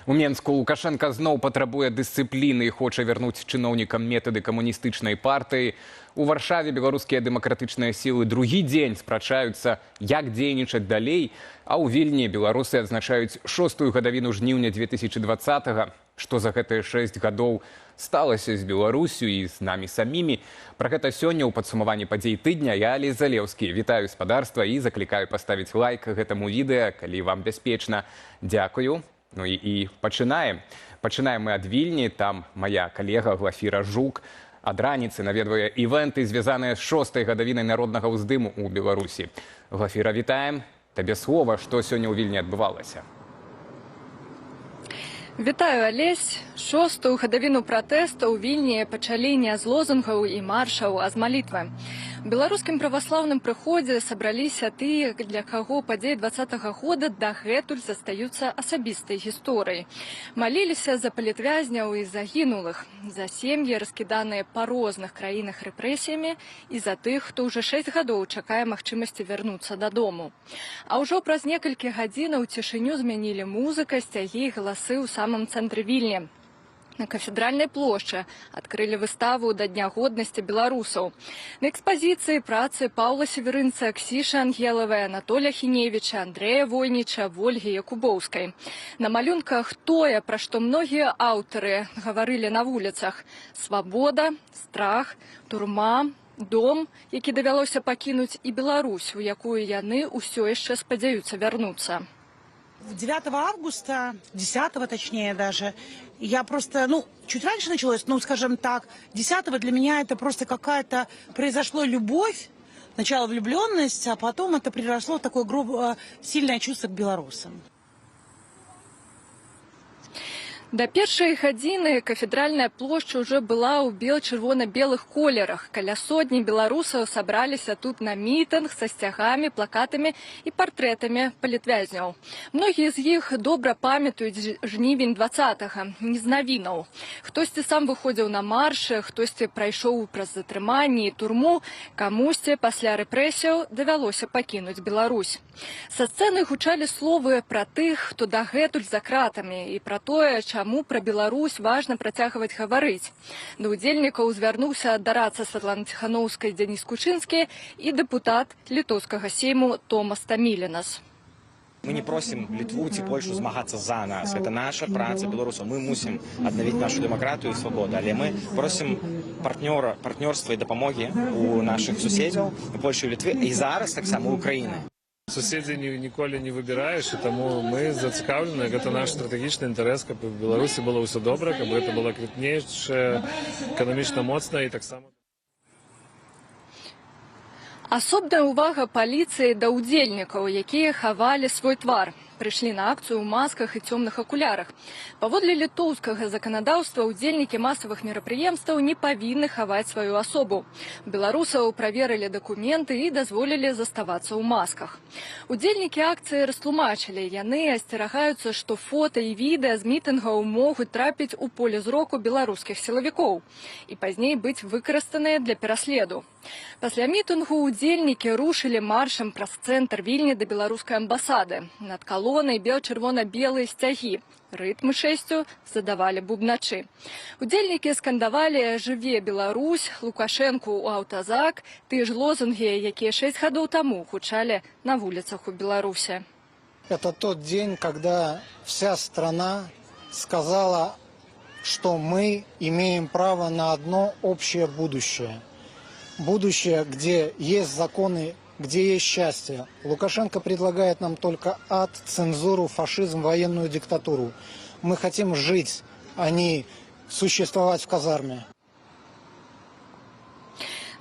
У Менску Лукашэнка зноў патрабуе дысцыпліны і хоча вярнуць чыноўнікам метады камуністычнай партыі. У Варшаве беларускія дэмакратычныя сілы другі дзень спрачаюцца, як дзейнічаць далей, а ў Вільні беларусы адзначаюць шостую гадавіну жніўня 2020. Што за гэтыя 6 гадоў сталася з Беларуссю і з намі самімі? Пра гэта сёння ў падсумаванні падзей тыдня. Я, Алесь Залеўскі, вітаю спадарства і заклікаю паставіць лайк гэтаму відэа, калі вам бяспечна. Дзякую. Ну і пачынаем. Пачынаем мы ад Вільні, там моя калега Глафіра Жук ад раніцы наведвае івенты, звязаныя з шостай гадавінай народнага ўздыму ў Беларусі. Глафіра, вітаем. Табе слова, што сёння ў Вільні адбывалася? Вітаю, Алесь. Шостую гадавіну пратэста ў Вільні пачалі не з лозунгаў і маршаў, а з малітвы. У беларускім праваслаўным прыходзе сабраліся тыя, для каго падзеі 20-га года дагэтуль застаюцца асабістай гісторыяй. Маліліся за палітвязняў і загінулых, за сем'і, раскіданыя па розных краінах рэпрэсіямі, і за тых, хто ўжо 6 гадоў чакае магчымасці вярнуцца дадому. А ўжо праз некалькі гадзінаў цішыню змянілі музыка, сцягі і галасы ў самым цэнтры Вільні. На кафедральнай плошчы адкрылі выставу да Дня годнасці беларусаў. На экспазіцыі працы Паўла Северынца, Ксішы Ангелавай, Анатоля Хіневіча, Андрэя Войніча, Вольгі Якубоўскай. На малюнках тое, пра што многія аўтары гаварылі на вуліцах: свабода, страх, турма, дом, які давялося пакінуць, і Беларусь, у якую яны ўсё яшчэ спадзяюцца вярнуцца. 9 августа, 10 точнее даже, я просто, ну, чуть раньше началось, ну, скажем так, 10 для меня это просто какая-то произошло любовь, сначала влюбленность, а потом это переросло в такое грубо, сильное чувство к белорусам. Да першай гадзіны кафедральная плошча ўжо была ў бел-чырвона-белых колерах. Каля сотні беларусаў сабраліся тут на мітынг са сцягамі, плакатамі і партрэтамі палітвязняў. Многія з іх добра памятаюць жнівень 20-га, не з навінаў. Хтосьці сам выходзіў на маршы, хтосьці прайшоў праз затрыманне і турму, камусьці пасля рэпрэсіяў давялося пакінуць Беларусь. Са сцэны гучалі словы пра тых, хто дагэтуль за кратамі, і пра тое, чаму пра Беларусь важна працягваць гаварыць. Да удзельнікаў звярнуўся дарадца Святланы Ціханаўскай Дзяніс Кучынскі і дэпутат літоўскага сейму Томас Тамілінас. Мы не просім Літву ці Польшу змагацца за нас. Гэта наша праца беларусаў. Мы мусім аднавіць нашу дэмакратыю і свабоду. Але мы просім партнёра, партнёрства і дапамогі у нашых суседзяў, у Польшы і Літвы, і зараз таксама Украіны. Суседзей ніколі не выбіраеш, і таму мы зацікаўлены, гэта наш стратэгічны інтарэс, каб у Беларусі было ўсё добра, каб гэта была квітнейшая, эканамічна моцная і таксама. Асобная ўвага паліцыі да ўдзельнікаў, якія хавалі свой твар. Прыйшлі на акцыю ў масках і цёмных акулярах. Паводле літоўскага заканадаўства, удзельнікі масавых мерапрыемстваў не павінны хаваць сваю асобу. Беларусаў праверылі дакументы і дазволілі заставацца ў масках. Удзельнікі акцыі растлумачылі: яны асцерагаюцца, што фота і відэа з мітынгаў могуць трапіць у поле зроку беларускіх сілавікоў і пазней быць выкарыстаныя для пераследу. Пасля мітынгу удзельнікі рушылі маршам праз цэнтр Вільні да беларускай амбасады. Над калонай бел-чырвона-белыя сцягі. Рытмы шэсцю задавалі бубначы. Удзельнікі скандавалі: «Жыве Беларусь», «Лукашэнку ў аўтазак», тыя ж лозунгі, якія 6 гадоў таму гучалі на вуліцах у Беларусі. Это тот день, когда вся страна сказала, что мы имеем право на одно общее будущее. Будущее, где есть законы, где есть счастье. Лукашенко предлагает нам только ад, цензуру, фашизм, военную диктатуру. Мы хотим жить, а не существовать в казарме.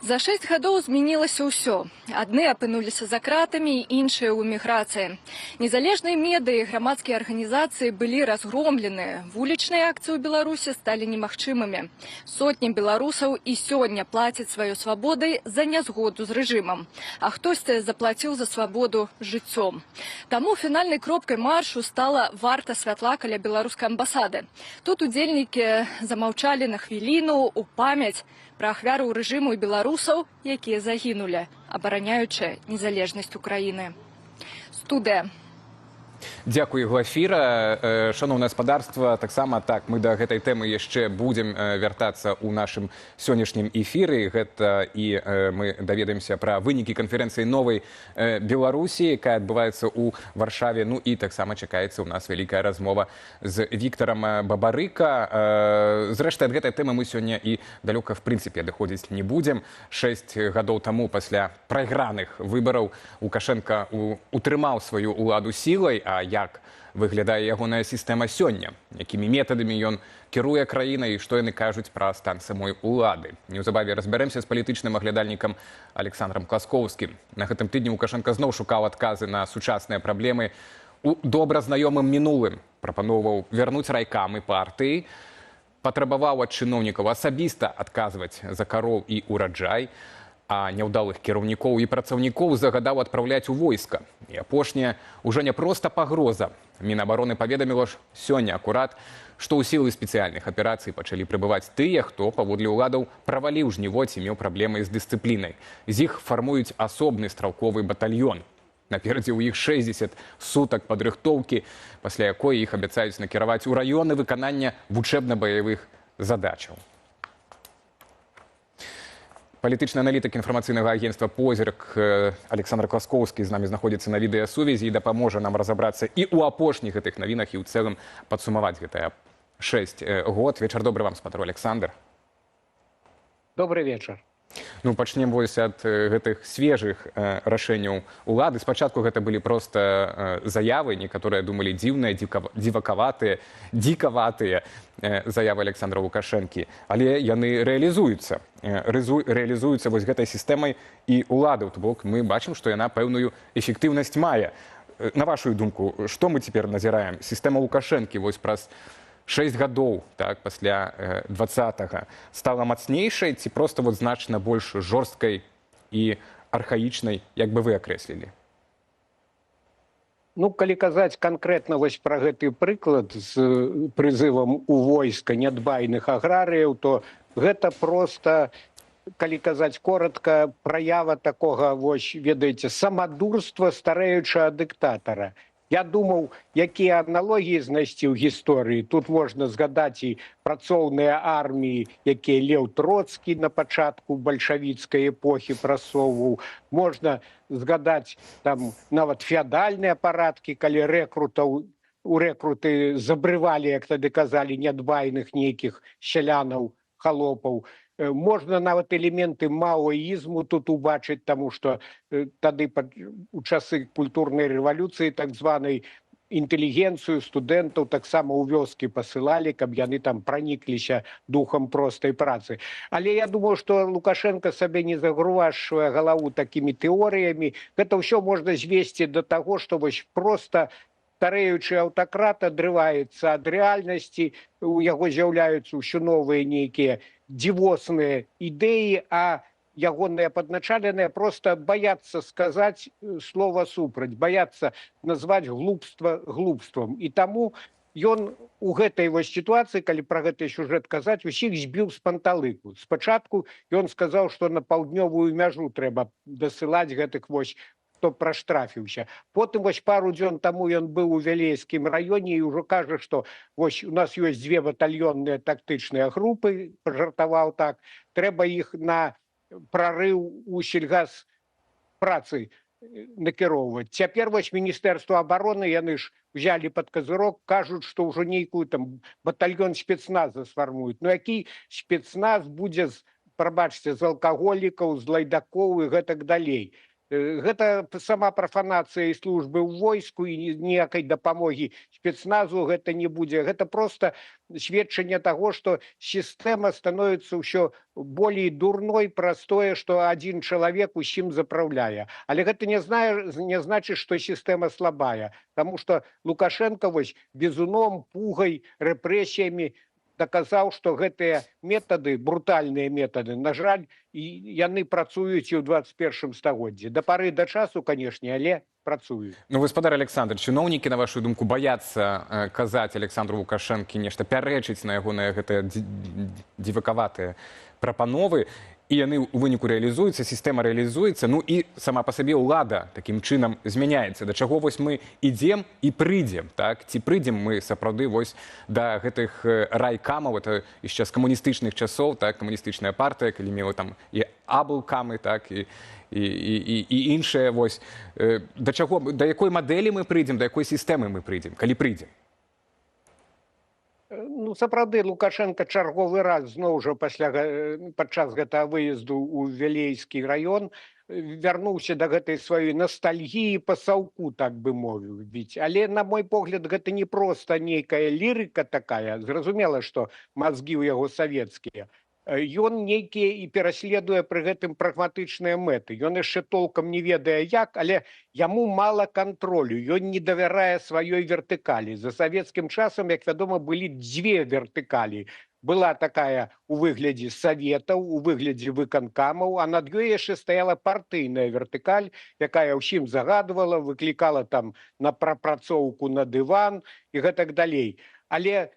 За 6 гадоў змянілася ўсё. Адны апынуліся за кратамі, іншыя ў эміграцыі. Незалежныя медыі і грамадскія арганізацыі былі разгромленыя. Вулічныя акцыі ў Беларусі сталі немагчымымі. Сотні беларусаў і сёння плацяць сваёй свабодай за нязгоду з рэжымам. А хтосьці заплаціў за свабоду жыццём. Таму фінальнай кропкай маршу стала варта святла каля беларускай амбасады. Тут удзельнікі замаўчалі на хвіліну ў памяць пра ахвяру рэжыму і беларусаў, якія загінулі, абараняючы незалежнасць Украіны. Студыя. Дзякуй, Глафіра. Шаноўнае спадарства, таксама, так, мы да гэтай тэмы яшчэ будзем вяртацца ў нашым сённяшнім эфіры. Гэта і мы даведаемся пра вынікі канферэнцыі новай Беларусі, якая адбываецца ў Варшаве. Ну і таксама чакаецца ў нас вялікая размова з Віктарам Бабарыка. Зрэшты, ад гэтай тэмы мы сёння і далёка, в прынцыпе, адыходзіць не будзем. 6 гадоў таму пасля прайграных выбараў Лукашэнка утрымаў сваю ўладу сілай, а як выглядае ягоная сістэма сёння, якімі метадамі ён кіруе краінай і што яны кажуць пра стан самой улады? Неўзабаве разбярэмся з палітычным аглядальнікам Аляксандрам Класкоўскім. На гэтым тыдні Лукашэнка зноў шукаў адказы на сучасныя праблемы у добра знаёмым мінулым: прапаноўваў вярнуць райкамы партыі, патрабаваў ад чыноўнікаў асабіста адказваць за кароў і ураджай, а няўдалых кіраўнікоў і працаўнікоў загадаў адпраўляць у войска. І апошняе ўжо не проста пагроза. Мінабароны паведаміла ж сёння акурат, што ў сілы спецыяльных аперацый пачалі прыбываць тыя, хто, паводле ўладаў, праваліў жніво ці меў праблемы з дысцыплінай. З іх фармуюць асобны стралковы батальён. Наперадзе ў іх 60 сутак падрыхтоўкі, пасля якой іх абяцаюць накіраваць у раёны выканання вучэбна-баявых задачаў. Палітычны аналітык інфармацыйнага агенцтва «Позірк» Аляксандр Класкоўскі з намі знаходзіцца на відэасувязі і дапаможа нам разабрацца і ў апошніх гэтых навінах, і ў цэлым падсумаваць гэтыя 6 год. Вечар добры вам, спадар Аляксандр. Добрый вечер. Ну, пачнем вось ад гэтых свежых рашэнняў улады. Спачатку гэта былі проста заявы, некаторыя думалі, дзіўныя, дзівакаватыя, дзікаватыя заявы Аляксандра Лукашэнкі, але яны рэалізуюцца, рэалізуюцца вось гэтай сістэмай і улады. То бок мы бачым, што яна пэўную эфектыўнасць мае. На вашу думку, што мы цяпер назіраем? Сістэма Лукашэнкі вось праз 6 гадоў, так, пасля 20 стала мацнейшай ці просто вот значна больш жорсткай і архаічнай, як бы вы акрэслілі? Ну, калі казаць канкрэтна вось пра гэты прыклад з прызывам у войска нядбайных аграрыяў, то гэта проста, калі казаць коротко, праява такога вось, ведаеце, самадурства старэючага дыктатара. Я думаў, якія аналогіі знайсці ў гісторыі. Тут можна згадаць і працоўныя арміі, якія Леў Троцкі на пачатку бальшавіцкай эпохі прасоўваў. Можна згадаць там нават феадальныя парадкі, калі рэкрутаў у рэкруты забрывалі, як тады казалі, нядбайных нейкіх сялянаў, халопаў. Можна нават элементы маоізму тут убачыць, таму што тады у часы культурнай рэвалюцыі так званай інтэлігенцыю, студэнтаў таксама ў вёскі пасылалі, каб яны там пранікліся духам простай працы. Але я думаю, што Лукашэнка сабе не загрувашвае галаву такімі тэорыямі. Гэта ўсё можна звесці да таго, што вось проста старэючы аўтакрат адрываецца ад рэальнасці, у яго з'яўляюцца ўсё новыя нейкія дзівосныя ідэі, а ягоныя падначаленыя проста баяцца сказаць слова супраць, баяцца назваць глупства глупствам. І таму ён у гэтай вось сітуацыі, калі пра гэты сюжэт казаць, усіх збіў з панталыку. Спачатку ён сказаў, што на паўднёвую мяжу трэба дасылаць гэтых вось, хто праштрафіўся. Потым вось пару дзён таму ён быў у Вялейскім раёне і ўжо кажа, што вось у нас ёсць дзве батальённыя тактычныя групы, пажартаваў так, трэба іх на прарыў у сельгас працы накіроўваць. Цяпер вось міністэрства абароны яны ж взяли под козырок, кажуць, што ўжо нейкую там батальён спецназа сфармуюць. Ну які спецназ будзе з, прабачце, з алкаголікаў, з лайдакоў і гэтак далей? Гэта сама прафанацыя і службы ў войску, і ніякай дапамогі спецназу гэта не будзе. Гэта проста сведчанне таго, што сістэма становіцца ўсё болей дурной праз тое, што адзін чалавек усім запраўляе. Але гэта не значыць, што сістэма слабая, таму што Лукашэнка вось бізуном, пугай, рэпрэсіямі даказаў, што гэтыя метады, брутальныя метады, на жаль, і яны працуюць і ў 21 стагоддзі. Да пары да часу, канешне, але працуюць. Ну, гаспадар Аляксандр, чыноўнікі, на вашу думку, баяцца казаць Аляксандру Лукашэнкі нешта, пярэчыць на ягоныя гэтыя дзівакаватыя прапановы. І яны ў выніку рэалізуюцца, сістэма рэалізуецца, ну і сама па сабе ўлада такім чынам змяняецца. Да чаго вось мы ідзем і прыйдзем, так? Ці прыйдзем мы сапраўды вось да гэтых райкамаў, это яшчэ з камуністычных часоў, так, камуністычная партыя, калі мела там і аблкамы, так, і іншае вось. Да чаго, да якой мадэлі мы прыйдзем, да якой сістэмы мы прыйдзем, калі прыйдзем? Ну, сапраўды, Лукашэнка чарговы раз зноў жа падчас гэтага выезду ў Вілейскі раён вярнуўся да гэтай сваёй ностальгіі па саўку, так бы мовіць. Але, на мой погляд, гэта не проста нейкая лірыка такая. Зразумела, што мазгі ў яго савецкія. Ён нейкія і пераследуе пры гэтым прагматычныя мэты. Ён яшчэ толкам не ведае як, але яму мала кантролю, ён не давярае сваёй вертыкалі. За савецкім часам, як вядома, былі дзве вертыкалі. Была такая у выглядзе саветаў, у выглядзе выканкамаў, а над ёй яшчэ стаяла партыйная вертыкаль, якая ўсім загадвала, выклікала там на прапрацоўку на дыван і гэтак далей. Але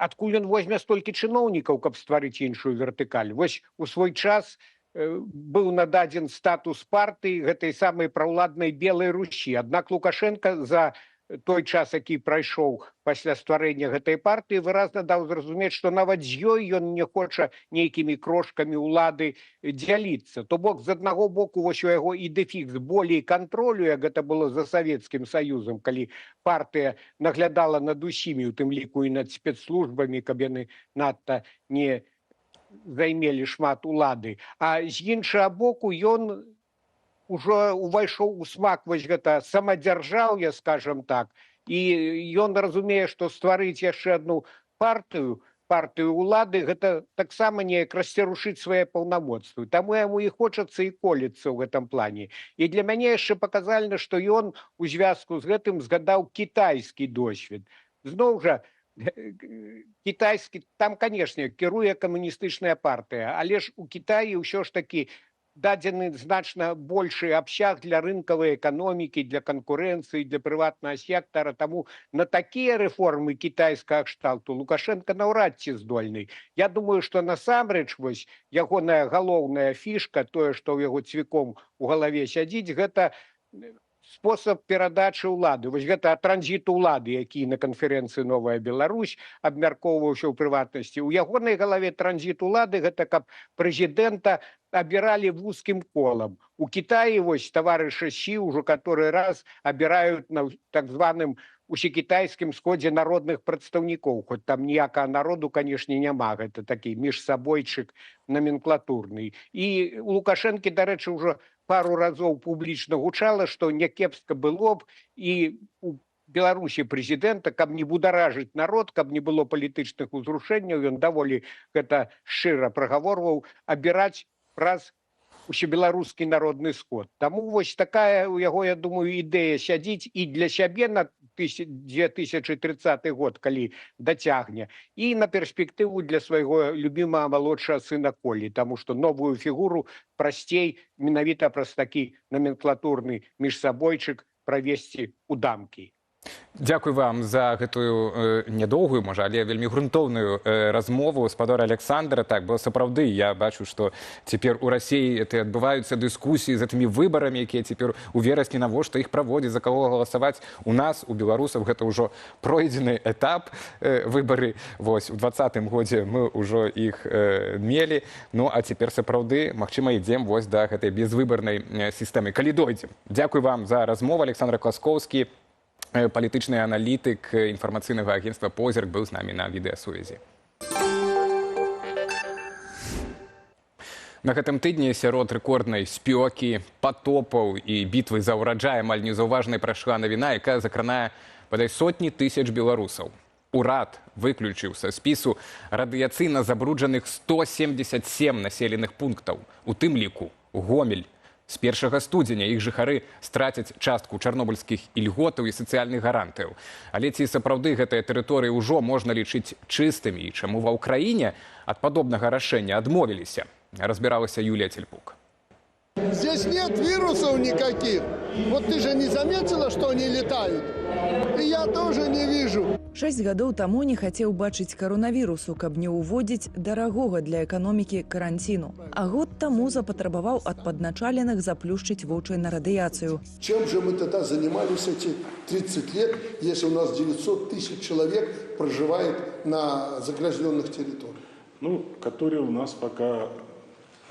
адкуль ён возьме столькі чыноўнікаў, каб стварыць іншую вертыкаль? Вось у свой час быў нададзен статус партыі гэтай самай праўладнай Белай Русі. Аднак Лукашэнка за той час, які прайшоў пасля стварэння гэтай партыі, выразна даў зразумець, што нават з ёй ён не хоча нейкімі крошкамі ўлады дзяліцца. То бок, з аднаго боку, вось у яго ідэфікс болей кантролю, як гэта было за Савецкім Саюзам, калі партыя наглядала над усімі, у тым ліку і над спецслужбамі, каб яны надта не займелі шмат улады. А з іншага боку, ён ужо увайшоў у смак вось гэта самадзяржаўя, скажем так, і ён разумее, што стварыць яшчэ адну партыю, партыю ўлады, гэта таксама неяк расцерушыць свае паўнамоцтвы. Таму яму і хочацца і колецца ў гэтым плане. І для мяне яшчэ паказальна, што ён у звязку з гэтым згадаў кітайскі досвед. Зноў жа, кітайскі, там, канешне, кіруе камуністычная партыя, але ж у Кітаі ўсё ж такі дадзены значна большы абсяг для рынкавай эканомікі, для канкурэнцыі, для прыватнага сектара. Таму на такія рэформы кітайскага кшталту Лукашэнка наўрад ці здольны. Я думаю, што насамрэч вось ягоная галоўная фішка, тое, што ў яго цвіком у галаве сядзіць, гэта спосаб перадачы ўлады. Вось гэта транзіт улады, які на канферэнцыі «Новая Беларусь» абмяркоўваўся ў прыватнасці. У ягонай галаве транзіт улады гэта каб прэзідэнта абіралі вузкім колам. У Кітаі вось таварыша Сі ўжо каторы раз абіраюць на так званым усекітайскім сходзе народных прадстаўнікоў, хоць там ніякага народу, канешне, няма, гэта такі міжсабойчык наменклатурны. І у Лукашэнкі, дарэчы, ўжо пару разоў публічна гучала, што някепска было б і у Беларусі прэзідэнта, каб не бударажыць народ, каб не было палітычных узрушэнняў, ён даволі гэта шчыра прагаворваў, абіраць праз усебеларускі народны сход. Таму вось такая у яго, я думаю, ідэя сядзіць і для сябе на 2030 год, калі дацягне, і на перспектыву для свайго любімага малодшага сына Колі, таму што новую фігуру прасцей менавіта праз такі наменклатурны міжсабойчык правесці у дамкі. Дзякуй вам за гэтую нядоўгую, можа, але вельмі грунтоўную размову, спадар Аляксандр. Так, бо сапраўды я бачу, што цяпер у Расіі это адбываюцца дыскусіі з гэтымі выбарамі, якія цяпер у верасні, навошта іх праводзіць, за каго галасаваць. У нас, у беларусаў, гэта ўжо пройдзены этап, выбары. Вось, у 20-м годзе мы ўжо іх мелі. Ну, а цяпер сапраўды, магчыма, ідзем вось да гэтай безвыбарнай сістэмы. Калі дойдзем. Дзякуй вам за размову. Аляксандр Класкоўскі, палітычны аналітык інфармацыйнага агенцтва «Позірк», быў з намі на відэасувязі. На гэтым тыдні сярод рэкорднай спёкі, патопаў і бітвы за ўраджай амаль незаўважнай прайшла навіна, якая закранае бадай сотні тысяч беларусаў. Урад выключыў са спісу радыяцыйна забруджаных 177 населеных пунктаў, у тым ліку Гомель. З 1 студзеня іх жыхары страцяць частку чарнобыльскіх ільготаў і сацыяльных гарантыяў. Але ці сапраўды гэтыя тэрыторыі ўжо можна лічыць чыстымі і чаму ва Ўкраіне ад падобнага рашэння адмовіліся, разбіралася Юлія Цельпук. Здесь нет вирусов никаких. Вот ты же не заметила, что они летают? И я тоже не вижу. 6 гадоў таму не хацеў бачыць каронавірусу, каб не ўводзіць дарагога для эканомікі каранціну. А год таму запатрабаваў ад падначаленых заплюшчыць вочы на радыяцыю. Чем же мы тогда занимались эти 30 лет, если у нас 900 тысяч человек проживает на загрязненных территориях? Ну, которые у нас пока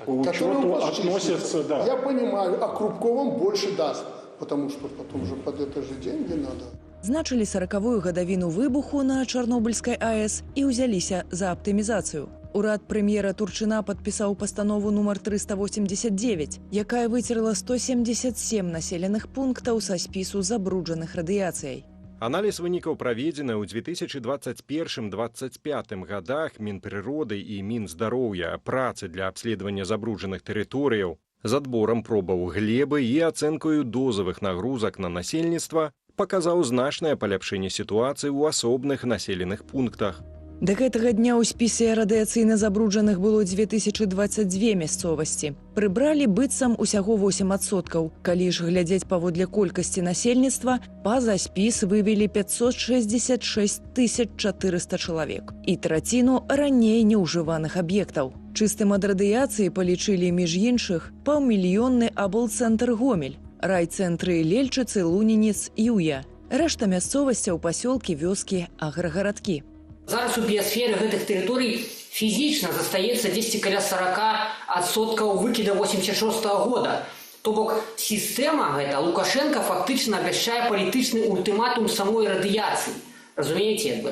по Которые у учету вас относятся, числятся. Да. Я понимаю, а Крупко вам больше даст, потому что потом же под это же деньги надо. Значылі 40-ю гадавіну выбуху на Чарнобыльскай АЭС і ўзяліся за аптымізацыю. Урад прэм'ера Турчына падпісаў пастанову нумар 389, якая выцерла 177 населеных пунктаў са спісу забруджаных радыяцыяй. Аналіз вынікаў, праведзены ў 2021-25 годах Мінпрыроды і Мінздароўя працы для абследавання забруджаных тэрыторыяў з адборам пробаў глебы і ацэнкаю дозавых нагрузак на насельніцтва, паказаў значнае паляпшэнне сітуацыі ў асобных населеных пунктах. Да гэтага дня ў спісе радыяцыйна забруджаных было 2022 мясцовасці. Прыбралі быццам усяго 8%. Калі ж глядзець паводле колькасці насельніцтва, па-за спіс вывелі 566 400 чалавек і траціну раней неўжываных аб'ектаў. Чыстым ад радыяцыі палічылі, між іншых, паўмільённы аблцэнтр Гомель, райцэнтры Лельчыцы, Лунінец, Юя. Рэшта мясцовасцяў — пасёлкі, вёскі, аграгарадкі. Зараз у біясферы гэтых тэрыторый фізічна застаецца дзесьці каля 40% выкіда 86 -го года. То бок сістэма гэта, Лукашенко фактычна абяшчае палітычны ультыматум самой радыяцыі. Разумееце, як бы.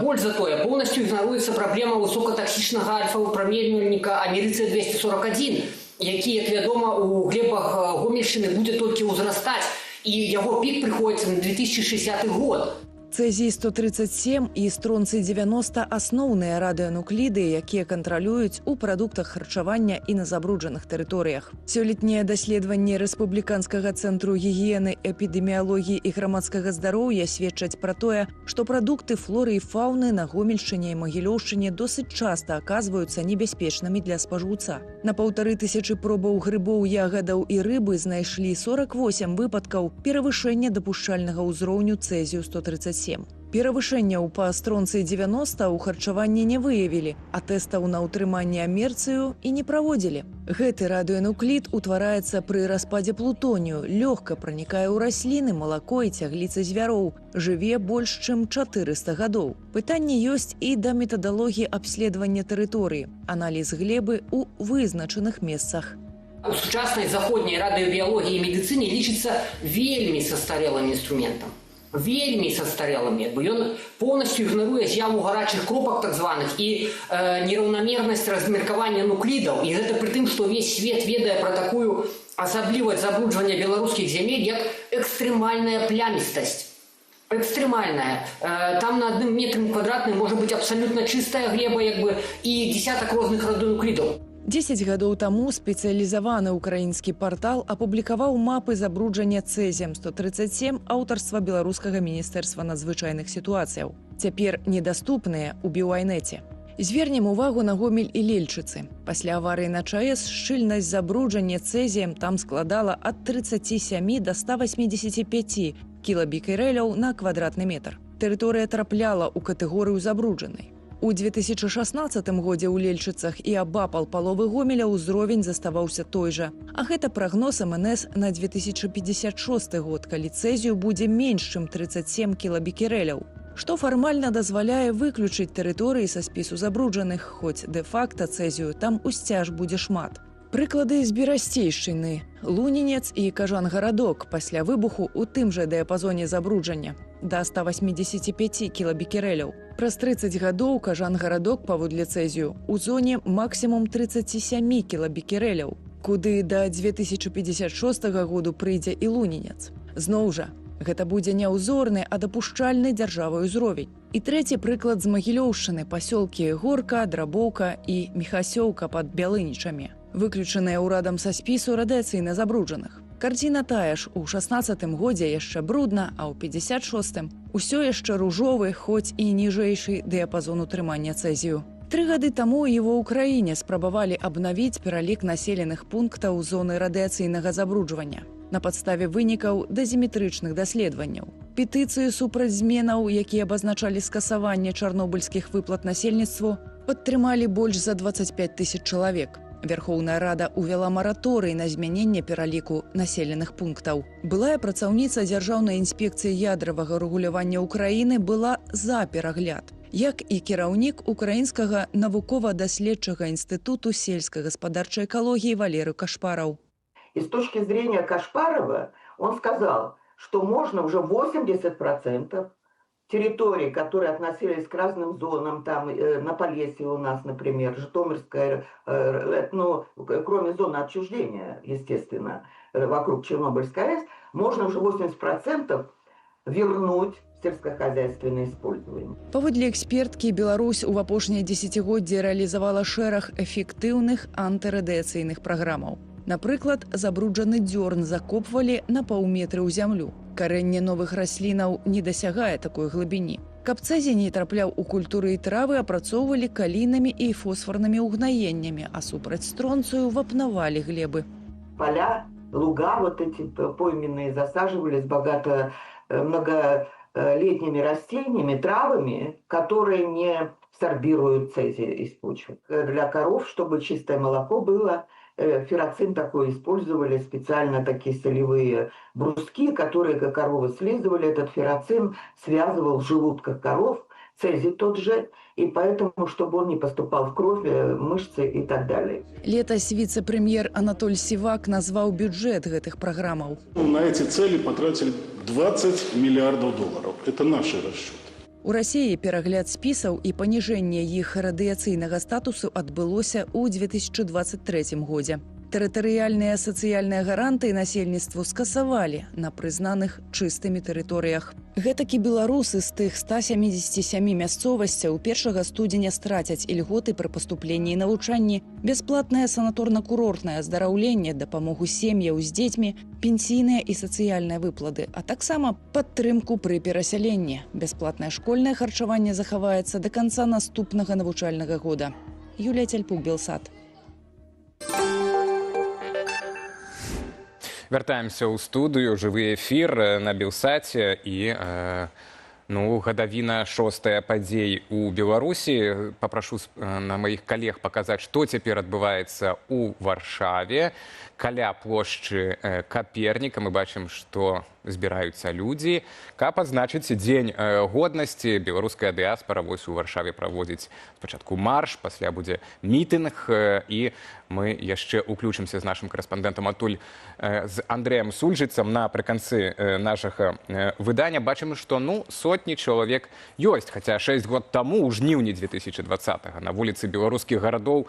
Больш за тое, поўнасцю ігнаруецца праблема высокатаксічнага альфа-выпраменьвальніка амерыцыя 241, які, як вядома, у глебах Гомельшчыны будзе толькі ўзрастаць, і яго пік прыходзіцца на 2060 год. Цэзій-137 і стронцый-90 — асноўныя радыенукліды, якія кантралююць у прадуктах харчавання і на забруджаных тэрыторыях. Сёлетнія даследаванні Рэспубліканскага цэнтру гігіены, эпідэміялогіі і грамадскага здароўя сведчаць пра тое, што прадукты флоры і фауны на Гомельшчыне і Магілёўшчыне досыць часта аказваюцца небяспечнымі для спажыўца. На 1500 пробаў грыбоў, ягадаў і рыбы знайшлі 48 выпадкаў перавышэння дапушчальнага ўзроўню цэзію 137. Перавышэнняў па стронцыі-90 ў харчаванні не выявілі, а тэстаў на ўтрыманне амерыцыю і не праводзілі. Гэты радыенуклід утвараецца пры распадзе плутонію, лёгка пранікае ў расліны, малако і цягліцы звяроў, жыве больш чым 400 гадоў. Пытанне ёсць і да метадалогіі абследавання тэрыторыі, аналіз глебы ў вызначаных месцах. У сучаснай заходняй радыёбіялогіі і медыцыне лічыцца вельмі састарэлым інструментам, вельмі састарэлым, як бы. Ён поўнасцю ігнаруе з'яву гарачых кропак так званых і нераўнамернасць размеркавання нуклідаў, і гэта пры тым, што ўвесь свет ведае пра такую асаблівасць забруджвання беларускіх зямель, як экстрэмальная плямістасць. Экстрэмальная. Там на адным метрым квадратным можа быць абсалютна чыстая глеба, як бы, і десятак розных радыенуклідаў. 10 гадоў таму спецыялізаваны украінскі партал апублікаваў мапы забруджання цэзіем 137 аўтарства беларускага Міністэрства надзвычайных сітуацыяў. Цяпер недаступныя ў біўайнеце. Звернем увагу на Гомель і Лельчыцы. Пасля аварыі на ЧАЭС шчыльнасць забруджання цэзіем там складала ад 37 до 185 кілабекерэляў на квадратны метр. Тэрыторыя трапляла ў катэгорыю забруджанай. У 2016 годзе ў Лельчыцах і абапал паловы Гомеля ўзровень заставаўся той жа. А гэта прагноз МНС на 2056 год, калі цэзію будзе менш, чым 37 кілабекерэляў. Што фармальна дазваляе выключыць тэрыторыі са спісу забруджаных, хоць дэ-факта цэзію там усцяж будзе шмат. Прыклады з Берасцейшчыны. Лунінец і Кажан-Гарадок пасля выбуху ў тым жа дыяпазоне забруджання да 185 кілабекерэляў. Праз 30 гадоў Кажан-Гарадок паводле цэзію у зоне максімум 37 кілабекерэляў, куды да 2056 году прыйдзе і Лунінец. Зноў жа, гэта будзе не ўзорны, а дапушчальны дзяржавай узровень. І трэці прыклад з Магілёўшчыны: пасёлкі Горка, Драбоўка і Міхасёўка пад Бялынічамі, выключаныя ўрадам са спісу радыяцыйна забруджаных. Карціна тая ж: у 16 годзе яшчэ брудна, а ў 56 усё яшчэ ружовы, хоць і ніжэйшы дыяпазон утрымання цэзію. 3 гады таму і ва Ўкраіне спрабавалі абнавіць пералік населеных пунктаў зоны радыяцыйнага забруджвання на падставе вынікаў дазіметрычных даследаванняў. Петыцыю супраць зменаў, якія абазначалі скасаванне чарнобыльскіх выплат насельніцтву, падтрымалі больш за 25 тысяч чалавек. Вярхоўная Рада увяла мараторый на змяненне пераліку населеных пунктаў. Былая працаўніца Дзяржаўнай інспекцыі ядравага рэгулявання Украіны была за перагляд, як і кіраўнік Украінскага навукова-даследчага інстытуту сельскагаспадарчай экалогіі Валерый Кашпараў. И с точки зрения Кашпарова, он сказал, что можно уже 80% территорий, которые относились к разным зонам, там на Полесье у нас, например, Житомирская, ну, кроме зоны отчуждения, естественно, вокруг Чернобыльской АЭС, можно уже 80% вернуть в сельскохозяйственное использование. Паводле эксперткі, Беларусь у апошнія дзесяцігоддзі рэалізавала шэраг эфектыўных антырадыяцыйных праграмаў. Напрыклад, забруджаны дзёрн закопвалі на паўметры ў зямлю. Карэнне новых раслінаў не дасягае такой глыбіні. Каб цэзій не трапляў у культуры і травы, апрацоўвалі калійнымі і фосфарнымі ўгнаеннямі, а супраць стронцыю вапнавалі глебы. Поля, луга вот эти пойменные засаживались богато многолетними растениями, травами, которые не сорбируют цезий из почвы. Для коров, чтобы чистое молоко было, ферроцин такой использовали, специально такие солевые бруски, которые коровы слизывали. Этот ферроцин связывал в желудках коров, цезий тот же, и поэтому, чтобы он не поступал в кровь, мышцы и так далее. Летась віцэ-прэм'ер Анатоль Сівак назваў бюджэт гэтых праграмаў. На эти цели потратили 20 миллиардов долларов. Это наши расчеты. У Расіі перагляд спісаў і паніжэнне іх радыяцыйнага статусу адбылося ў 2023 годзе. Тэрытарыяльныя сацыяльныя гарантыі насельніцтву скасавалі на прызнаных чыстымі тэрыторыях. Гэтакі беларусы з тых 177 мясцовасцяў 1 студзеня страцяць ільготы пры паступленні і навучанні, бясплатнае санаторна-курортнае аздараўленне, дапамогу сем'яў з дзецьмі, пенсійныя і сацыяльныя выплаты, а таксама падтрымку пры перасяленні. Бясплатнае школьнае харчаванне захаваецца да канца наступнага навучальнага года. Юлія Цяльпук, Белсат. Вяртаемся ў студыю, жывы эфір на Белсаце і гадавіна шостая падзей у Беларусі. Папрашу на маіх калег паказаць, што цяпер адбываецца ў Варшаве. Каля плошчы Каперніка мы бачым, што збіраюцца людзі, каб адзначыць дзень годнасці. Беларуская дыяспара вось у Варшаве праводзіць спачатку марш, пасля будзе мітынг, і мы яшчэ уключымся з нашым карэспандэнтам адтуль з Андрэем Сульжыцам напрыканцы нашага выдання. Бачым, што сотні чалавек ёсць, хаця 6 год таму, у жніўні 2020-го, на вуліцы беларускіх гарадоў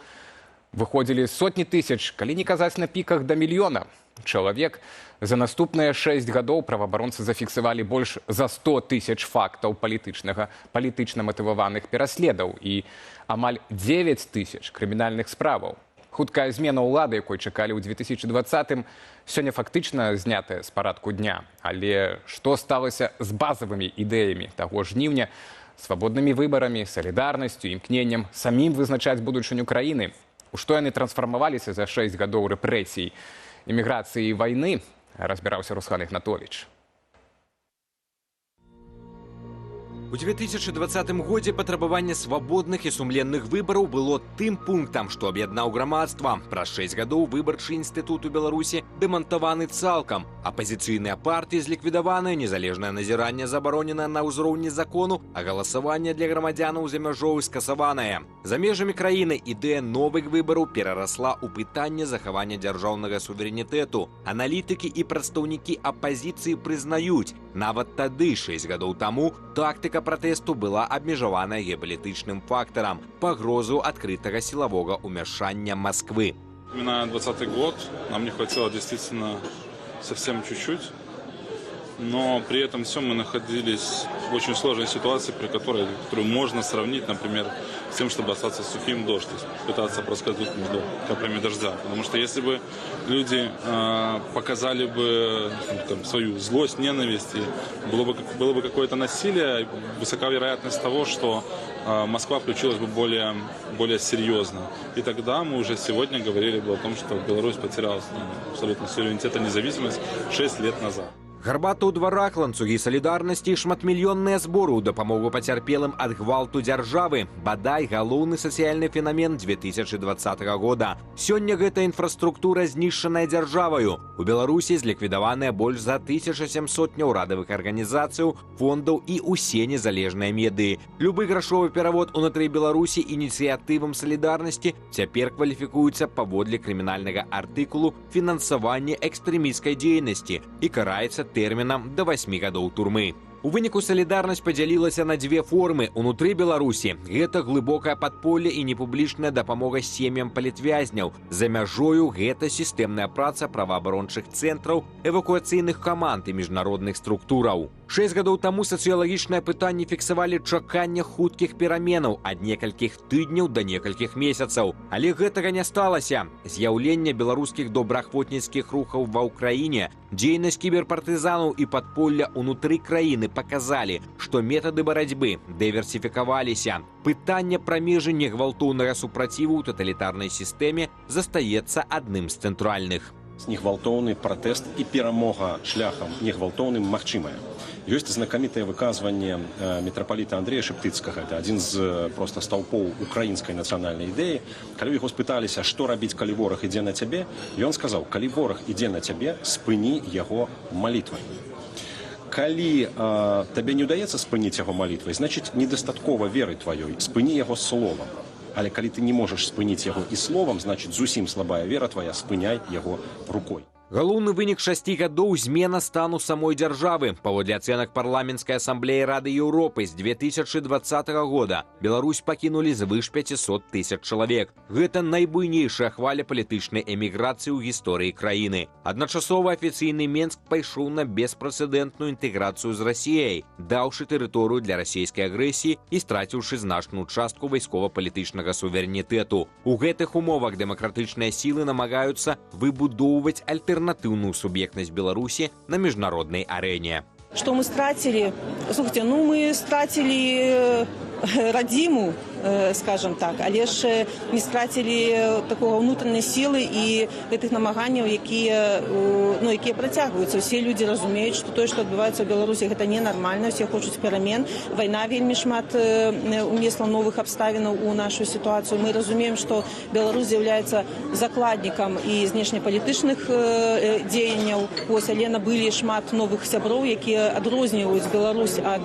выходзілі сотні тысяч, калі не казаць на піках да мільёна чалавек. За наступныя 6 гадоў праваабаронцы зафіксавалі больш за 100 тысяч фактаў палітычна матываваных пераследаў і амаль 9 тысяч крымінальных справаў. Хуткая змена ўлады, якой чакалі ў 2020-м, сёння фактычна знятая з парадку дня. Але што сталася з базавымі ідэямі таго жніўня, свабоднымі выбарамі, салідарнасцю, імкненнем самім вызначаць будучыню краіны? У што яны трансфармаваліся за 6 гадоў рэпрэсій, эміграцыі і вайны, разбіраўся Руслан Ігнатович. У 2020 годзе патрабаванне свабодных і сумленных выбараў было тым пунктам, што аб'яднаў грамадства. Праз 6 гадоў выбарчы інстытут у Беларусі дэмантаваны цалкам. Апазіцыйныя партыі зліквідаваны, незалежнае назіранне забаронена на ўзроўні закону, а галасаванне для грамадзянаў за мяжой скасаванае. За межамі краіны ідэя новых выбараў перарасла ў пытанне захавання дзяржаўнага суверэнітэту. Аналітыкі і прадстаўнікі апазіцыі прызнаюць, нават тады, 6 гадоў таму, тактыка пратэсту была абмежаваная геапалітычным фактарам, пагрозу адкрытага сілавога ўмяшання Москвы. Вспоминая 20-й год, нам не хватило действительно совсем чуть-чуть, но при этом всем мы находились в очень сложной ситуации, при которую можно сравнить, например, с тем, чтобы остаться сухим в дождь, то есть пытаться проскользнуть между каплями дождя. Потому что если бы люди показали бы там свою злость, ненависть, и было бы какое-то насилие, высока вероятность того, что Москва включилась бы более серьезно. И тогда мы уже сегодня говорили бы о том, что Беларусь потеряла абсолютно суверенитет и независимость 6 лет назад. Гарбата ў дварах, ланцугі салідарнасці і шматмільённыя зборы ў дапамогу пацярпелым ад гвалту дзяржавы. Бадай, галоўны сацыяльны фенамен 2020 года. Сёння гэта інфраструктура, знішчаная дзяржаваю. У Беларусі зліквідаваныя больш за 1700 няўрадавых арганізацыяў, фондаў і усе незалежныя медыі. Любы грашовы перавод унутры Беларусі ініцыятывам салідарнасці цяпер кваліфікуецца паводле крымінальнага артыкулу «Фінансаванне экстрэмісцкай дзейнасці» і караецца тэрмінам да 8 гадоў турмы. У выніку салідарнасць падзялілася на дзве формы. Унутры Беларусі гэта глыбокае падполле і непублічная дапамога сем'ям палітвязняў. За мяжою гэта сістэмная праца праваабарончых цэнтраў, эвакуацыйных каманд і міжнародных структураў. 6 гадоў таму сацыялагічныя пытанні фіксавалі чаканне хуткіх пераменаў ад некалькіх тыдняў да некалькіх месяцаў. Але гэтага не сталася. З'яўленне беларускіх добраахвотніцкіх рухаў ва Ўкраіне, дзейнасць кіберпартызанаў і падполля ўнутры краіны паказалі, што метады барацьбы дыверсіфікаваліся. Пытанне пра межы негвалтоўнага супраціву ў таталітарнай сістэме застаецца адным з цэнтральных. Негвалтоўны пратэст і перамога шляхам негвалтоўным магчымая. Ёсць знакамітае выказванне мітрапаліта Андрэя Шептыцкага, это адзін з проста стаўпоў украінскай нацыянальнай ідэі. Калі ў яго спыталіся, што рабіць, калі вораг ідзе на цябе, ён сказаў: калі вораг ідзе на цябе, спыні яго малітвай. Калі табе не ўдаецца спыніць яго малітвай, значыць, недастаткова веры тваёй, спыні яго словам. Але калі ты не можаш спыніць яго і словам, значыць, зусім слабая вера твая, спыняй яго рукой. Галоўны вынік 6 гадоў – змена стану самой дзяржавы. Паводле ацэнак Парламенцкай асамблеі Рады Еўропы, з 2020 года Беларусь пакінулі звыш 500 тысяч чалавек. Гэта найбуйнейшая хваля палітычнай эміграцыі ў гісторыі краіны. Адначасова афіцыйны Менск пайшоў на беспрэцэдэнтную інтэграцыю з Расіяй, даўшы тэрыторыю для расійскай агрэсіі і страціўшы значную частку вайскова-палітычнага суверэнітэту. У гэтых умовах дэмакратычныя сілы намагаюцца выбудоўваць альтэрнатыўную суб'ектнасць Беларусі на міжнароднай арэне. Что мы стратили? Слушайте, ну мы стратили радзіму, скажем так, але ж не страцілі такога ўнутранай сілы і гэтых намаганняў, якія, ну, якія працягваюцца. Усе людзі разумеюць, што тое, што адбываецца ў Беларусі, гэта ненармальна, усе хочуць перамен. Вайна вельмі шмат унесла новых абставінаў у нашу сітуацыю. Мы разумеем, што Беларусь з'яўляецца закладнікам і знешнепалітычных дзеянняў. Вось, але набылі шмат новых сяброў, якія адрозніваюць Беларусь ад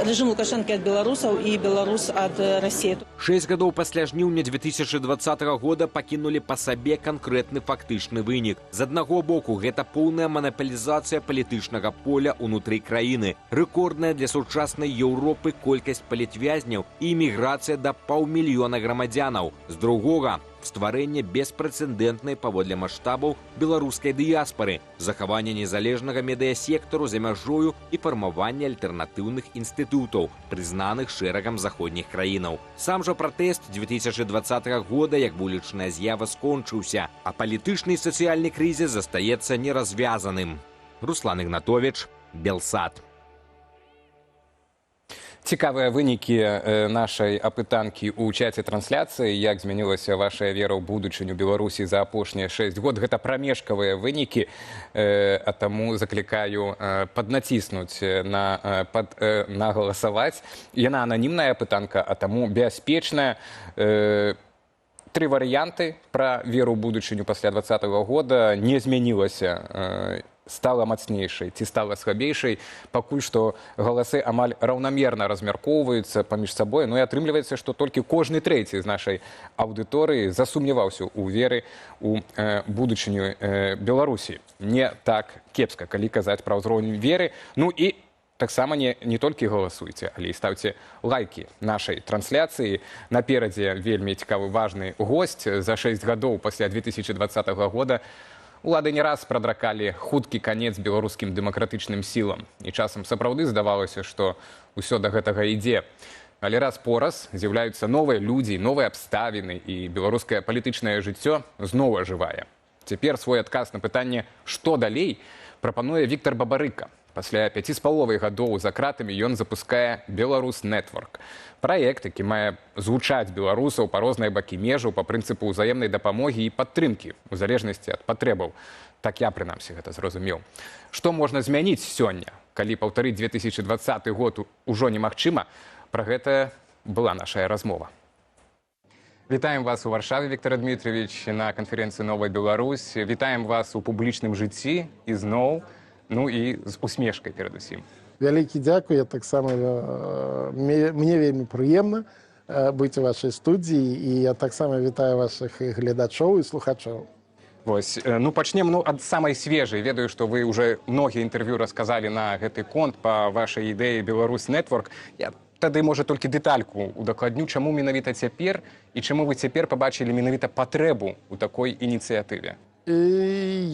рэжым Лукашэнкі ад беларусаў і Беларусь ад Расіі. 6 гадоў пасля жніўня 2020 года пакінулі па сабе канкрэтны фактычны вынік. З аднаго боку, гэта поўная манапалізацыя палітычнага поля ўнутры краіны, рэкордная для сучаснай Еўропы колькасць палітвязняў і эміграцыя да паўмільёна грамадзянаў. З другога, стварэнне беспрэцэдэнтнай паводле маштабаў беларускай дыяспары, захаванне незалежнага медыясектару за мяжою і фармаванне альтэрнатыўных інстытутаў, прызнаных шэрагам заходніх краінаў. Сам жа пратэст 2020 года як вулічная з'ява скончыўся, а палітычны і сацыяльны крызіс застаецца неразвязаным. Руслан Ігнатович, Белсат. Цікавыя вынікі нашай апытанкі ў чаце трансляцыі, як змянілася ваша вера ў будучыню Беларусі за апошнія 6 год. Гэта прамежкавыя вынікі, а таму заклікаю паднаціснуць на галасаваць. Яна ананімная апытанка, а таму бяспечная. Тры варыянты пра веру ў будучыню пасля 20-го года: не змянілася, стала мацнейшай ці стала слабейшай. Пакуль што галасы амаль раўнамерна размяркоўваюцца паміж сабой. Ну і атрымліваецца, што толькі кожны трэці з нашай аўдыторыі засумняваўся ў веры у будучыню Беларусі. Не так кепска, калі казаць пра ўзровень веры. Ну і таксама не толькі галасуйце, але і стаўце лайкі нашай трансляцыі. Наперадзе вельмі цікавы, важны госць. За 6 гадоў пасля 2020 года улады не раз прадракалі хуткі канец беларускім дэмакратычным сілам. І часам сапраўды здавалася, што ўсё да гэтага ідзе. Але раз-пораз з'яўляюцца новыя людзі, новыя абставіны, і беларускае палітычнае жыццё зноў ажывае. Цяпер свой адказ на пытанне, што далей, прапануе Віктар Бабарыка. Пасля 5,5 гадоў за кратамі ён запускае «Беларус Нетворк». Праект, які мае злучаць беларусаў па розныя бакі межаў па прынцыпу ўзаемнай дапамогі і падтрымкі у залежнасці ад патрэбаў. Так я, прынамсі, гэта зразумеў. Што можна змяніць сёння, калі паўтарыць 2020 год ужо немагчыма? Пра гэта была нашая размова. Вітаем вас у Варшаве, Віктар Дзмітрыевіч, на канферэнцыі «Новая Беларусь». Вітаем вас у публічным жыцці ізноў, ну і з усмешкай перадусім. Вялікі дзякуй, я таксама, мне вельмі прыемна быць у вашай студіі, і я таксама вітаю вашых гледачоў і слухачоў. Вось, ну, пачнем, ну, ад самай свежай. Ведаю, што вы уже многія інтэрв'ю расказалі на гэты конт па вашай ідэі «Беларусь Нетворк». Я тады, можа, толькі дэтальку удакладню, чаму менавіта цяпер і чаму вы цяпер пабачылі менавіта патрэбу ў такой ініцыятыве? І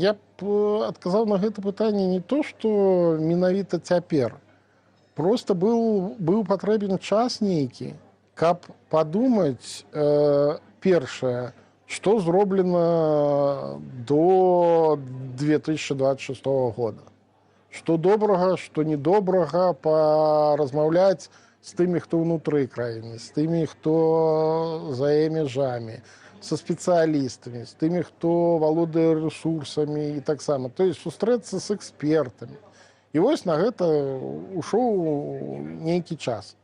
я б адказаў на гэта пытанне не то, што менавіта цяпер. Просто быў патрэбен час нейкі, каб падумаць, першае, што зроблена до 2026 года. Што добрага, што недобрага, паразмаўляць з тымі, хто ўнутры краіны, з тымі, хто за яе межамі, са спецыялістамі, з тымі, хто валодае рэсурсамі і таксама. То есть сустрэцца з экспертамі. І вось на гэта ушоў нейкі час.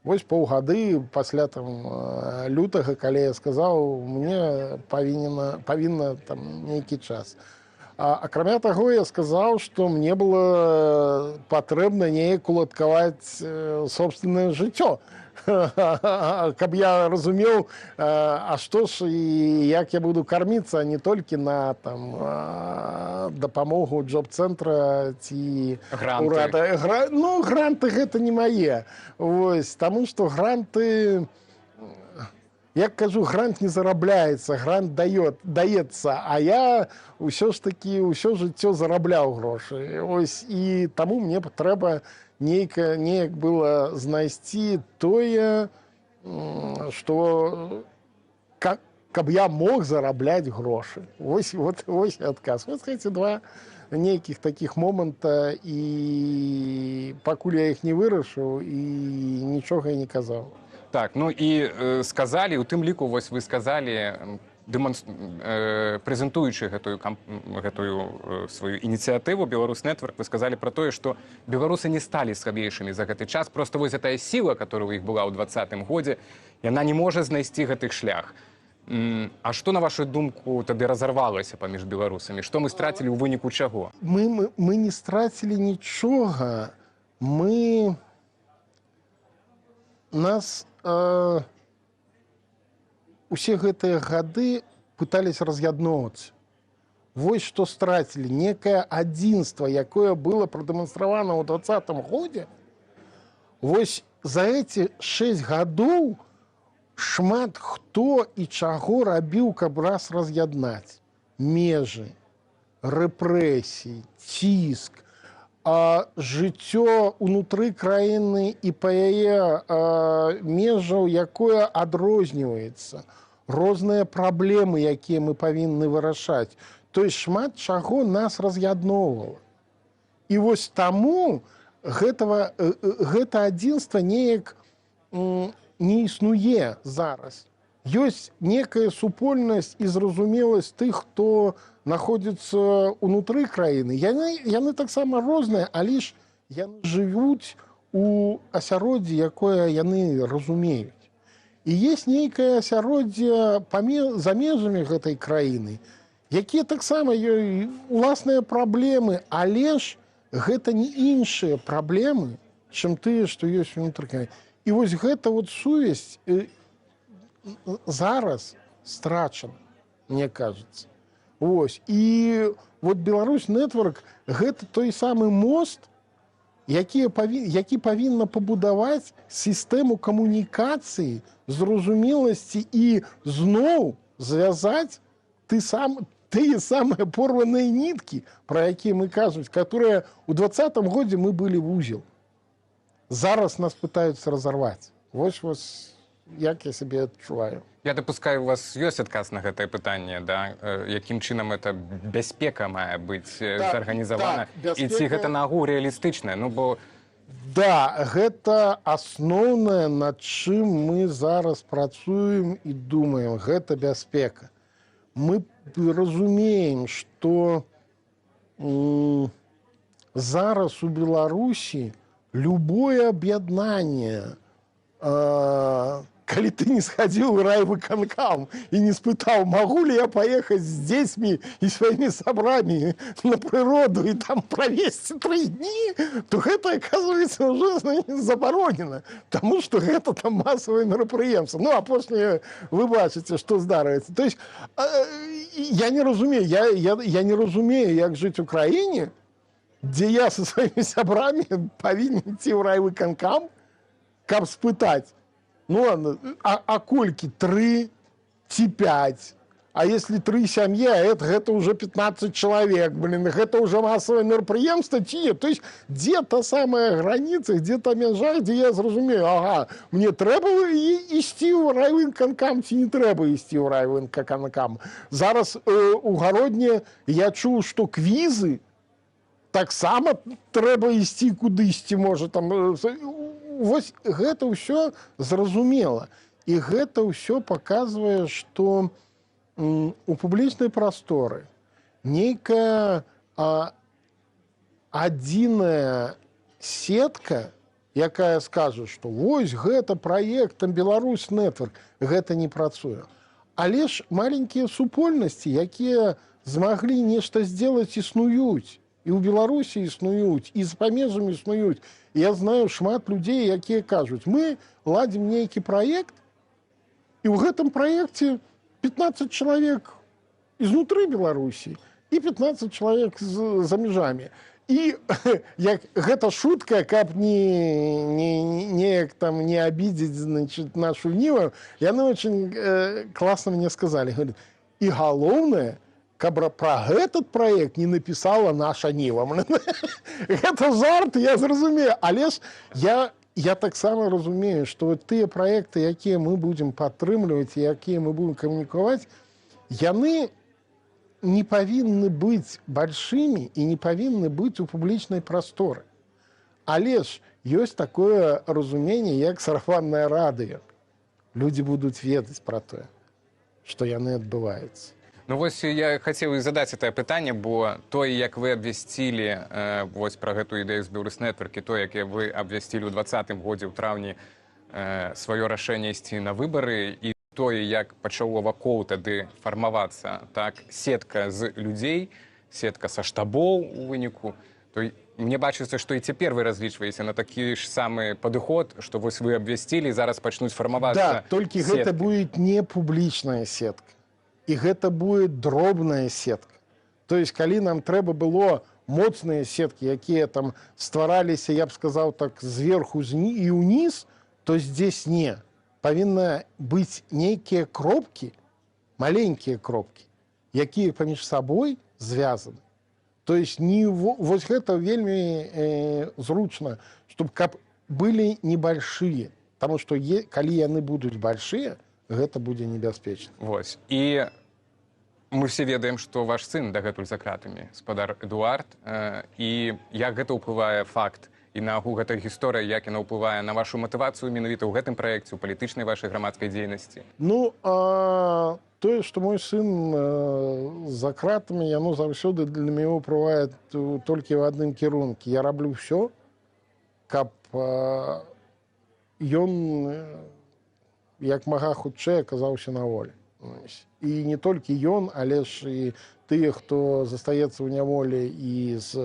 Вось паўгады пасля там лютага, калі я сказаў, мне павінна там нейкі час. А акрамя таго, я сказаў, што мне было патрэбна неяк уладкаваць собственное жыццё, каб я разумеў, а што ж і як я буду карміцца, а не толькі на там дапамогу джоб-цэнтра ці Гранты. Урада. Ну, гранты гэта не мае. Вось, таму што гранты, як кажу, грант не зарабляецца, грант даецца, а я ўсё ж такі ўсё жыццё зарабляў грошы. Ось, і таму мне б трэба неяк было знайсці тое, што каб я мог зарабляць грошы. Вось, вот, вось і адказ. Вось эти два нейкіх такіх моманта, і пакуль я іх не вырашыў, і нічога я не казаў. Так, ну і сказалі, у тым ліку, вось вы сказалі, прэзентуючы гэтую сваю ініцыятыву «Беларусь Нетворк», вы сказалі пра тое, што беларусы не сталі слабейшымі за гэты час, просто вось гэтая сіла, которая ў іх была ў 20-м годзе, яна не можа знайсці гэтых шлях. А што, на вашу думку, тады разарвалася паміж беларусамі? Што мы страцілі, ў выніку чаго? Мы не страцілі нічога. Нас усе гэтыя гады пытались раз'ядноўваць. Вось што страцілі: некае адзінства, якое было прадэманстравана ў 20-м годзе. Вось за эти 6 гадоў шмат хто і чаго рабіў, каб раз раз'яднаць. Межы, рэпрэсіі, ціск, жыццё унутры краіны і па яе межаў, якое адрозніваецца, розныя праблемы, якія мы павінны вырашаць. То есть шмат чаго нас раз'ядноўвала. І вось таму гэта адзінства неяк не існуе зараз. Ёсць некая супольнасць і зразумеласць тых, хто находзіцца ўнутры краіны. Яны таксама розныя, але ж яны жывуць у асяроддзі, якое яны разумеюць. І есть нейкае асяроддзе за межамі гэтай краіны, якія таксама ёй уласныя праблемы, але ж гэта не іншыя праблемы, чым тыя, што ёсць унутры краіны. І вось гэта вот сувязь зараз страчана, мне кажется. Вось. І вот «Беларусь Нетворк» гэта той самы мост, які павінна пабудаваць сістэму камунікацыі, зразумеласці і зноў звязаць тыя самыя порваныя ніткі, пра якія мы кажуць, которые ў 20-м годзе мы былі вузел. Зараз нас пытаюцца разарваць. Вось як я сябе адчуваю. Я дапускаю, у вас ёсць адказ на гэтае пытанне, да? Якім чынам эта бяспека мае быць Так, зарганізавана так, і ці бяспека. гэта наогул рэалістычна? Ну бо Да, гэта асноўнае, над чым мы зараз працуем і думаем, гэта бяспека. Мы разумеем, што зараз у Беларусі любое аб'яднанне, калі ты не схадзіў у райвыканкам і не спытаў, магу ли я паехаць з дзецьмі і сваімі сябрамі на прыроду і там правесці 3 дні, то гэта, оказывается, уже забаронена, таму что гэта там масавае мерапрыемства. Ну, апошняе вы бачыце, што здарыцца. То есть я не разумею, я не разумею, як жыць у краіне, дзе я со сваімі сябрамі павінен ісці ў райвыканкам, каб спытаць: ну ладно, а колькі, тры ці пяць? А если тры сям'і, а это уже 15 человек, блин, гэта уже массовое мерапрыемства ці не? То есть дзе та самая граница, где та мяжа, дзе я зразумею, ага, мне трэба ісці ў райвыканкам ці не трэба ісці ў райвыканкам? Зараз у Гародні я чуў, што квізы таксама трэба ісці кудысьці, можа там вось гэта ўсё зразумела, і гэта ўсё паказвае, што у публічнай прасторы нейкая адзіная сетка, якая скажа, што вось гэта праект там Беларусь Нетворк, гэта не працуе. Але ж маленькія супольнасці, якія змаглі нешта сделать, існуюць і ў Беларусі, існуюць і з памежамі існуюць. Я знаю шмат людзей, якія кажуць: «Мы ладзім нейкі праект, і ў гэтым праекце 15 чалавек изнутры Беларусі і 15 чалавек за межамі». І як гэта шутка, каб не неяк там не обидеть, значит, Нашу Ніву, яны очень классно мне сказали, говорит: «І галоўнае, каб пра гэтый проект не написала Наша Ніва». Гэта жарт, я зразумею, але ж я таксама разумею, што вот тыя праекты, якія мы будзем падтрымліваць, якія мы будем камунікаваць, яны не павінны быць большими і не павінны быць у публічнай прасторы. Але ж ёсць такое разуменне, як сарафаннае радыё. Людзі будуць ведаць пра тое, што яны адбываюцца. Ну вось я хацеў і задаць гэтае пытанне, бо той, як вы абвясцілі вось пра гэтую ідэю з Беларусь Нетворк, і той, як вы абвясцілі ў 20-м годзе ў траўні сваё рашэнне ісці на выбары, і тое, як пачало вакол тады фармавацца так сетка з людзей, сетка са штабоў у выніку, то мне бачыцца, што і цяпер вы разлічваеце на такі ж самы падыход, што вось вы абвясцілі, зараз пачнуць фармавацца Да, толькі гэта сеткі. будет не публічная сетка. І гэта будет дробная сетка. То есть калі нам трэба было моцныя сеткі, якія там ствараліся, я б сказаў так, зверху і ўніз, то здесь не. Павінна быць нейкія кропкі, маленькія кропкі, якія паміж сабой звязаны. То есть не вось гэта вельмі зручна, чтобы каб былі небольшие, потому что калі яны будуць большие, гэта будзе небяспечна. Вось. І мы все ведаем, што ваш сын дагэтуль за кратамі, спадар Эдуард, і як гэта ўплывае факт і наогул гэта гісторыя, як яна ўплывае на вашу матывацыю менавіта ў гэтым праекце, у палітычнай вашай грамадскай дзейнасці? Ну, тое, што мой сын за кратамі, яно заўсёды для мяне ўплывае толькі ў адным кірунку. Я раблю ўсё, каб ён як мага хутчэй аказаўся на волі. Ось. І не толькі ён, але ж і тыя, хто застаецца ў няволі і з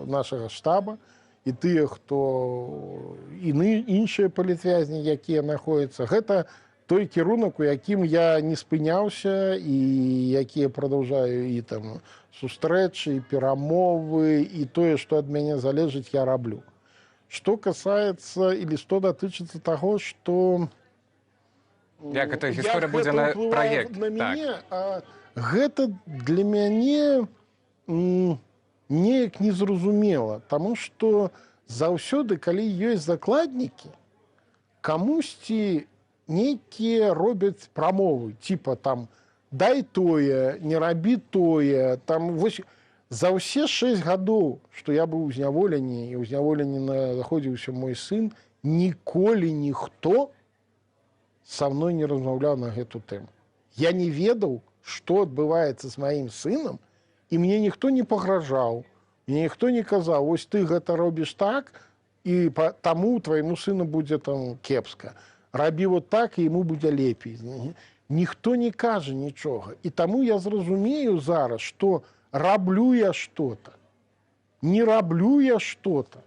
нашага штаба, і тыя, хто іншыя палітвязні, якія знаходзяцца. Гэта той кірунак, у якім я не спыняўся і які я прадаўжаю, і там сустрэчы, і перамовы, і тое, што ад мяне залежыць, я раблю. Што касаецца или што датычыцца таго, што Як эта гісторыя як будзе гэта на ўплывае праект, на так. мяне, гэта для мяне неяк незразумела, таму што заўсёды, калі ёсць закладнікі, камусьці нейкія робяць прамовы, типа там дай тое, не рабі тое, там вось за ўсе 6 гадоў, што я быў у зняволенні і ў зняволенні знаходзіўся мой сын, ніколі ніхто са мной не размаўляў на гэту тэму. Я не ведаў, што адбываецца з маім сынам. І мне ніхто не пагражаў, мне ніхто не казаў: «Ось ты гэта робіш так, і таму твайму сыну будзе там кепска. Рабі вот так, і яму будзе лепей». Ніхто не кажа нічога. І таму я зразумею зараз, што раблю я что-то, не раблю я что-то.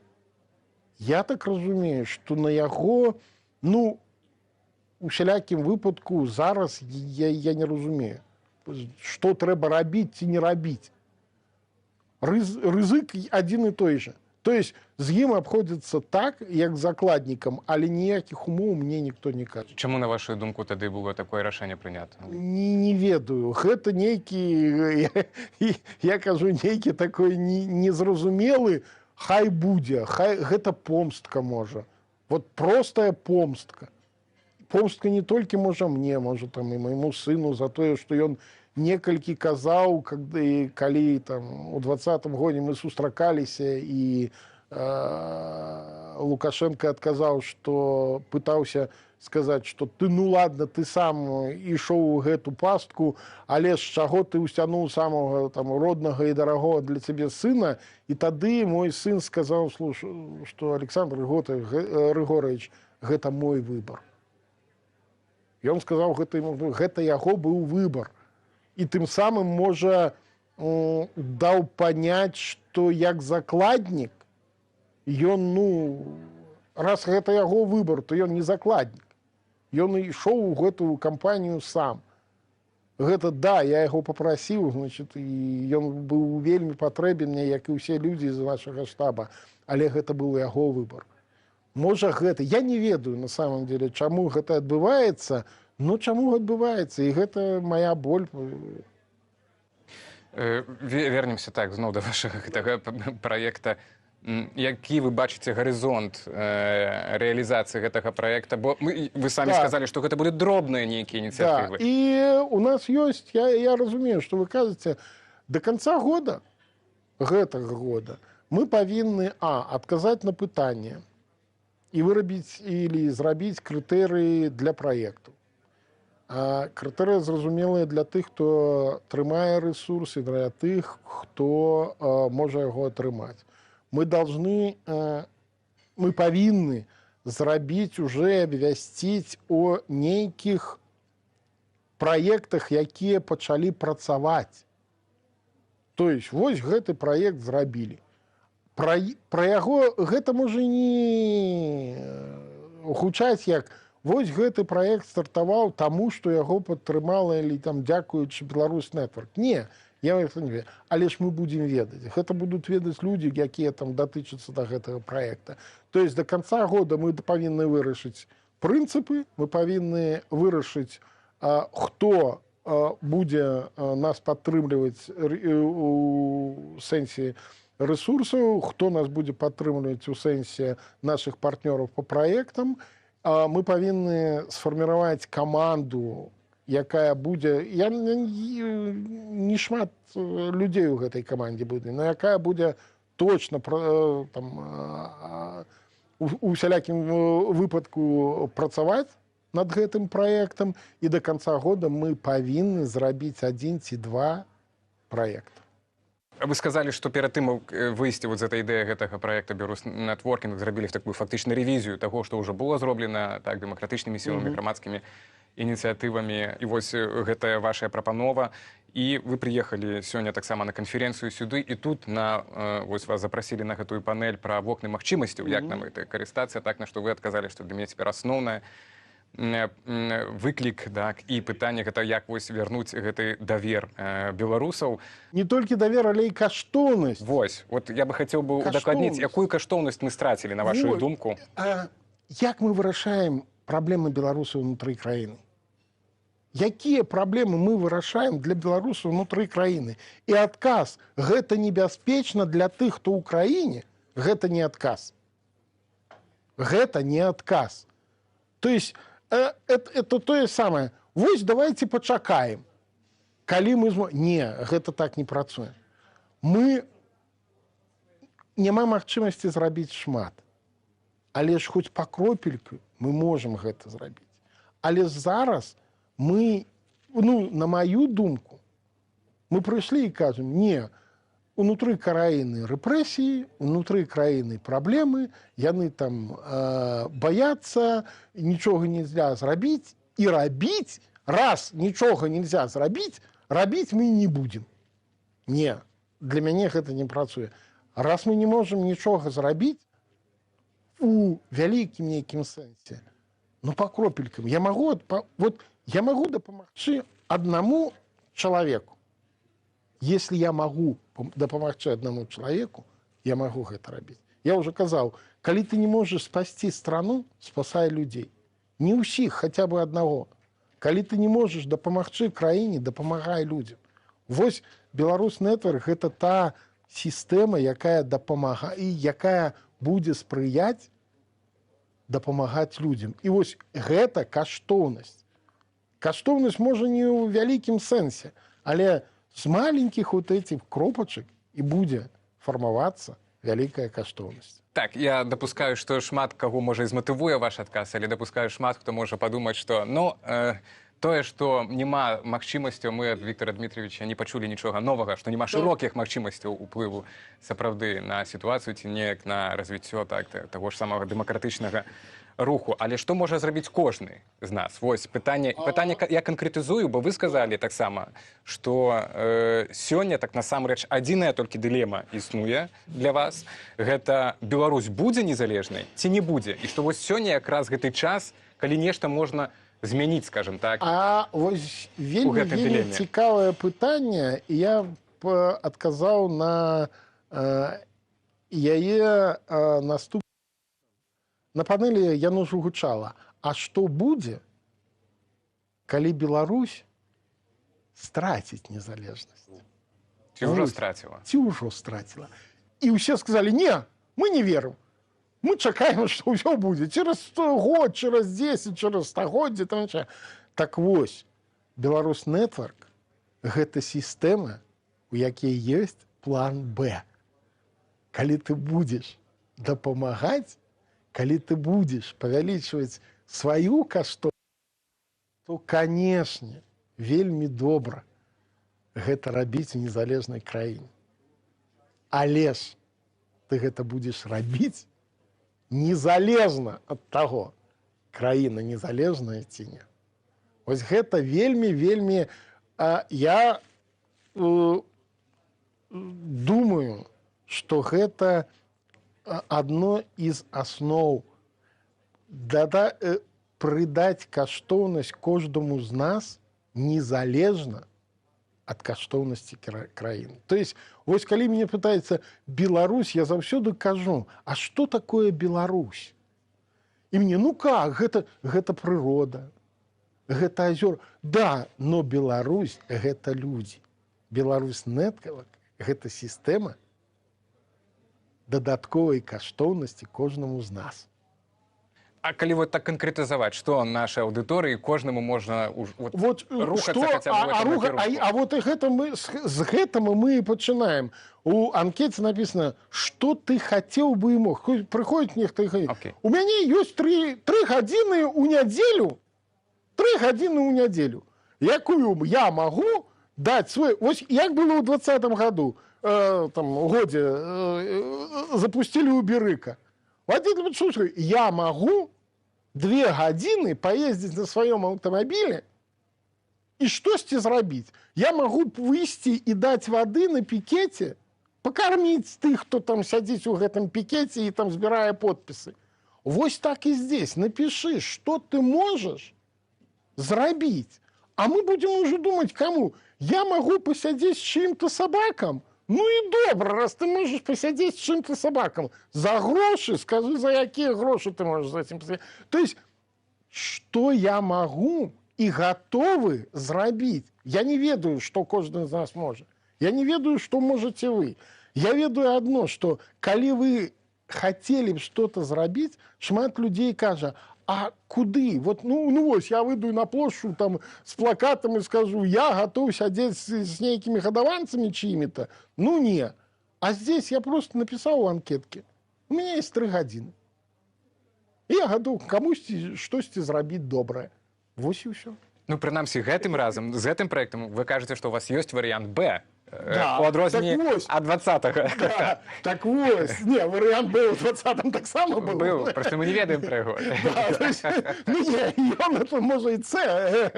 Я так разумею, што на яго, ну, у усялякім выпадку зараз я не разумею, што трэба рабіць ці не рабіць. Рызык адзін і той же. То есть з ім абходзіцца так, як з закладнікам, але ніякіх умоў мне ніхто не кажа. Чаму, на вашу думку, тады было такое рашэнне прынята? Не ведаю. Гэта нейкі, я кажу, нейкі такой незразумелы, хай будзе, хай гэта помстка можа. Вот простая помстка. Помстка не толькі можа мне, можа, там і майму сыну за тое, што ён некалькі казаў, когда, калі там у 20-м годзе мы сустракаліся, і Лукашенко адказаў, што пытаўся сказаць, што ты, ну ладно, ты сам ішоў у гэту пастку, але з чаго ты ўсцянуў самага там роднага і дарагога для цябе сына? І тады мой сын сказаў, слушай, што Александр Рыгоравіч, гэта мой выбор. Ён сказаў, гэта, гэта яго быў выбор. І тым самым, можа, даў паняць, што як закладнік ён, ну, раз гэта яго выбор, то ён не закладнік. Ён ішоў у гэтую кампанію сам. Гэта да, я яго папрасіў, значит, і ён быў вельмі патрэбен мне, як і ўсе людзі з нашага штаба, але гэта быў яго выбор. Можа, гэта, я не ведаю на самом деле, чаму гэта адбываецца, но чаму адбываецца, і гэта моя боль. Вернемся так зноў да вашага гэтага праекта. Які вы бачыце гарызонт рэалізацыі гэтага праекта? Бо вы самі сказалі, што гэта будуць дробныя нейкія ініцыятывы. Да. І у нас ёсць, я разумею, што вы кажаце, до конца года, гэтага года, мы павінны, адказаць на пытанне і вырабіць или зрабіць крытэрыі для праекту. А крытэрыі зразумелыя для тых, хто трымае рэсурсы, для тых, хто можа яго атрымаць. Мы должны, мы павінны зрабіць уже, абвясціць о нейкіх праектах, якія пачалі працаваць. То есть вось гэты праект зрабілі. Пра яго гэта можа не гучаць як вось гэты праект стартаваў таму, што яго падтрымала или там дзякуючы Беларусь Нетворк. Не, я гэта не ведаю. Але ж мы будзем ведаць. Гэта будуць ведаць людзі, якія там датычацца да гэтага праекта. То есть до конца года мы павінны вырашыць прынцыпы, мы павінны вырашыць, хто будзе нас падтрымліваць у сэнсе рэсурсаў, хто нас будзе падтрымліваць у сэнсе нашых партнёраў по праектам. Мы павінны сфарміраваць каманду, якая будзе, я не шмат людзей у гэтай камандзе будзе, но якая будзе точно там, у усялякім выпадку працаваць над гэтым праектам, і до конца года мы павінны зрабіць адзін ці два праекта. Вы сказалі, што перад тым, як выйсці вот з этой ідэі гэтага праекта Беларусь Нетворкінг, зрабілі такую фактычна рэвізію таго, што ўжо было зроблена так дэмакратычнымі сіламі, грамадскімі ініцыятывамі. І вось гэтая вашая прапанова. І вы прыехалі сёння таксама на канферэнцыю сюды, і тут на вось вас запрасілі на гэтую панель пра вокны магчымасцяў, як нам гэта карыстацца, так, на што вы адказалі, што для мяне цяпер асноўная выклік, так, і пытанне гэта як вось вярнуць гэты давер беларусаў. Не толькі давер, але і каштоўнасць. Вось, вот я бы хацеў бы удакладніць, Каштоўнасць. якую каштоўнасць мы страцілі, на вашу Вот. думку? Як мы вырашаем праблемы беларусаў унутры краіны? Якія праблемы мы вырашаем для беларусаў унутры краіны? І адказ «гэта небяспечна для тых, хто ў краіне», гэта не адказ. Гэта не адказ. То есть это тое самае. Вось давайте пачакаем. Калі мы Не, гэта так не працуе. Мы няма магчымасці зрабіць шмат. Але ж хоць па кропельку мы можам гэта зрабіць. Але зараз мы, ну, на маю думку, Мы прыйшлі і кажам: не, унутры краіны рэпрэсіі, унутры краіны праблемы, яны там баяцца, нічога нельзя зрабіць, і рабіць, раз нічога нельзя зрабіць, рабіць мы не будзем. Не, для мяне гэта не працуе. Раз мы не можам нічога зрабіць у вялікім нейкім сэнсе, ну, по кропелькам, я магу, вот я магу дапамагчы аднаму чалавеку. Если я магу дапамагчы аднаму чалавеку, я магу гэта рабіць. Я уже казаў, калі ты не можаш спасці страну, спасай людзей. Не ўсіх, хаця бы аднаго. Калі ты не можаш дапамагчы краіне, дапамагай людзям. Вось Беларусь Нетворк — гэта та сістэма, якая дапамага і якая будзе спрыяць дапамагаць людзям. І вось гэта каштоўнасць. Каштоўнасць можа не ў вялікім сэнсе, але з маленькіх вот этих кропачак і будзе фармавацца вялікая каштоўнасць. Так, я дапускаю, што шмат каго можа і зматывуе ваш адказ, але дапускаю, шмат хто можа падумаць, што, ну, тое, што няма магчымасцяў, мы ад Віктора Дмитриевича не пачулі нічога новага, што няма шырокіх магчымасцяў уплыву сапраўды на сітуацыю ці неяк на развіццё, так, таго ж самага дэмакратычнага руху. Але што можа зрабіць кожны з нас? Вось пытанне, пытанне я канкрэтызую, бо вы сказалі таксама, што сёння так насамрэч адзіная толькі дылема існуе для вас — гэта Беларусь будзе незалежнай ці не будзе, і што вось сёння якраз гэты час, калі нешта можна змяніць, скажем так. А вось у вельмі, гэтай вельмі дылеме. цікавае пытанне, і я б адказаў на яе наступ. На панелі яно ж гучала: а што будзе, калі Беларусь страціць незалежнасць? Ці ўжо Вось. страціла? Ці ўжо страціла. І ўсе сказалі: не, мы не верым. Мы чакаем, што ўсё будзе через 100 год, через 10, через стагоддзе там. Так вось, Беларусь Нетворк — гэта сістэма, у якой ёсць план Б. Калі ты будзеш дапамагаць, калі ты будзеш павялічваць сваю каштоўнасць, то, канешне, вельмі добра гэта рабіць у незалежнай краіне. Але ж ты гэта будзеш рабіць незалежна ад таго, краіна незалежная ці не. Вось гэта вельмі, вельмі, я думаю, што гэта адно з асноў прыдаць каштоўнасць кожнаму з нас незалежна ад каштоўнасці краіны. То есть, вось калі мяне пытаецца Беларусь, я заўсёды кажу: а што такое Беларусь? І мне: ну как, гэта прырода, гэта азёр. Да, но Беларусь — гэта людзі. Беларусь Нетворк — гэта сістэма дадатковай каштоўнасці кожнаму з нас. А калі вот так канкрэтызаваць, што нашай аўдыторыі кожнаму можна вот, вот, рухацца што, хаця б у гэтым накірунку? А вот і гэта мы з гэтым мы і пачынаем. У анкете написано, что ты хотел бы и мог. Прыходит нехта і говорит: у мяне ёсць 3 гадзіны ў нядзелю, 3 гадзіны ў нядзелю, якую я магу даць свой. Вось як было ў 20-м году, там, годзе, запустили Уберыка. Водитель: слушай, я могу 2 гадзіны поездить на своем автомобиле і штосьці зрабіць. Я магу выйсці і даць вады на пікеце, пакарміць тых, хто там сядзіць у гэтым пікеце і там збірае подпісы. Вось так і здесь. Напиши, что ты можешь зрабіць. А мы будем уже думать, кому. Я могу посидеть с чьим-то собаком. Ну і добра, раз ты можешь посидеть с чьим-то собаком. За грошы, скажи, за якія грошы ты можешь за этим посидеть. То есть, что я могу и готовы зрабіць. Я не ведаю, что кожны з нас можа. Я не ведаю, что можете вы. Я ведаю одно, что калі вы хотели б что-то зрабіць, шмат людзей кажа: а куды? Вот, ну вось, я выйду на плошчу там с плакатом и скажу: я готов сядзець с нейкімі гадаванцамі чьими-то. Ну не. А здесь я просто написал у анкетке: у меня есть 3 гадзіны. І я готов камусьці штосьці зрабіць добрае. Вось і ўсё. Ну, прынамсі, гэтым разам, з гэтым праектам вы кажаце, што у вас ёсць варыянт Б. Да, У адрозненне так вось. ад 20-го. Да, так вось, не, варыянт Б ў 20-м таксама быў. Быў, просто мы не ведаем пра яго. Да, то есть, ну, не, ён это, можа, і це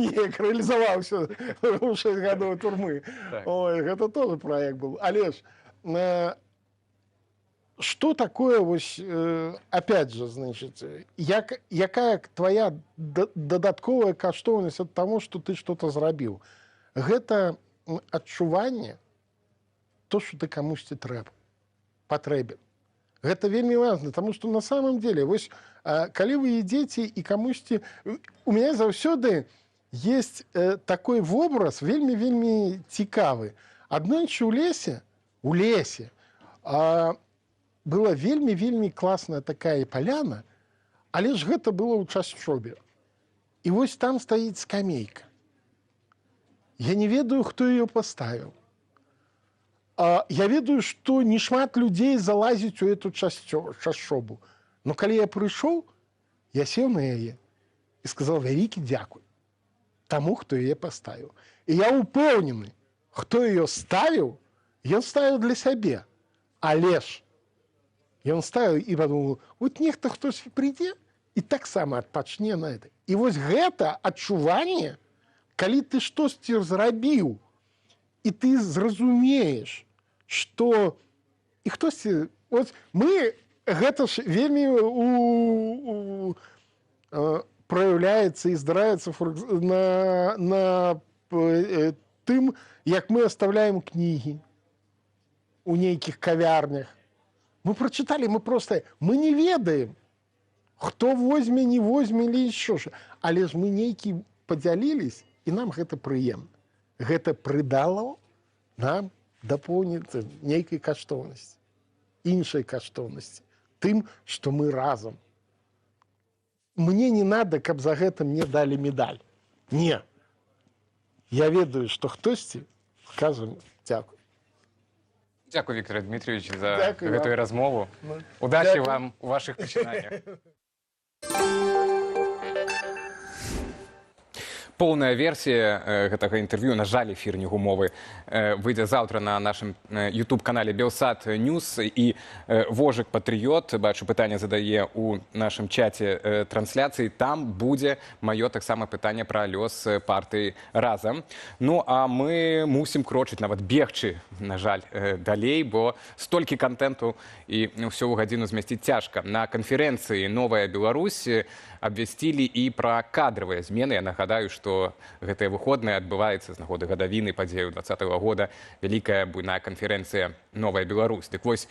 неяк рэалізаваўся ў 6 гадоў турмы. Так. Ой, гэта тоже проект был. Але ж, что такое вось, опять же, значит, якая твоя дадатковая каштоўнасць ад таго, што ты что-то зрабіў? Гэта адчуванне, то, что ты камусьці трэба, патрэбен. Гэта вельмі важна, таму што на самом деле, вось, калі вы ідзеце і камусьці... У меня заўсёды есть такой вобраз вельмі-вельмі цікавы. Аднойчы у лесе была вельмі-вельмі класная такая паляна, але ж гэта было ў часчобе. І вось там стаіць скамейка. Я не ведаю, хто ее паставіў. Я ведаю, што не шмат людзей залазіць у эту чашчобу. Но калі я прыйшоў, я сеў на яе і сказал вялікі дзякуй таму, хто яе паставіў. І я ўпэўнены, хто ее ставіў, ён ставіў для сябе. Але ж ён ставіў і падумаў: вот нехта хтось прыйдзе і таксама адпачне на это. І вось гэта адчуванне, калі ты штосьці зрабіў, і ты зразумееш, што і хтосьці... Вот мы, гэта ж вельмі праяўляецца і здараецца на тым, як мы оставляем кнігі у нейкіх кавярнях. Мы прачыталі, мы просто, мы не ведаем, хто возьме, не возьме или еще ж. Але ж мы нейкі падзялілись, і нам гэта прыемна. Гэта прыдало нам дапоўніцца нейкай каштоўнасці, іншай каштоўнасці, тым, што мы разам. Мне не надо, каб за гэта мне далі медаль. Не. Я ведаю, што хтосьці скажа дзякуй. Дзякуй, Віктар Дзмітрыевіч, за Дзякуй гэтую вам. размову. Ну, Удачы дзякуй. вам у вашых пачынаннях. Поўная версія гэтага інтэрв'ю, на жаль, эфір не гумовы, выйдзе заўтра на нашым YouTube-канале Белсат Ньюс. І Вожык Патрыёт, бачу, пытанне задае ў нашым чаце трансляцыі. Там будзе маё таксама пытанне пра лёс партыі «Разам». Ну, а мы мусім крочыць, нават бегчы, на жаль, далей, бо столькі кантэнту і ўсё ў гадзіну змясціць цяжка. На канферэнцыі «Новая Беларусь» абвясцілі і пра кадравыя змены. Я нагадаю, што гэтыя выходныя адбываецца з нагоды гадавіны падзеяў дваццатага года вялікая буйная канферэнцыя «Новая Беларусь». Дык вось,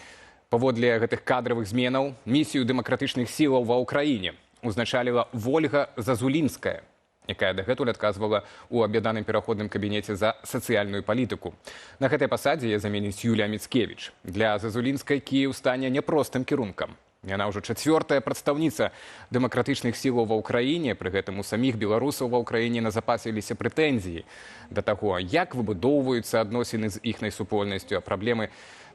паводле гэтых кадравых зменаў місію дэмакратычных сілаў ва Ўкраіне узначаліла Вольга Зазулінская, якая дагэтуль адказвала ў аб'яднаным пераходным кабінеце за сацыяльную палітыку. На гэтай пасадзе яе заменіць Юлія Міцкевіч. Для Зазулінскай Кіеў стане няпростым кірункам. Яна ўжо чацвёртая прадстаўніца дэмакратычных сілаў ва Ўкраіне. Пры гэтым у саміх беларусаў ва Ўкраіне назапасіліся прэтэнзіі да таго, як выбудоўваюцца адносіны з іхнай супольнасцю, а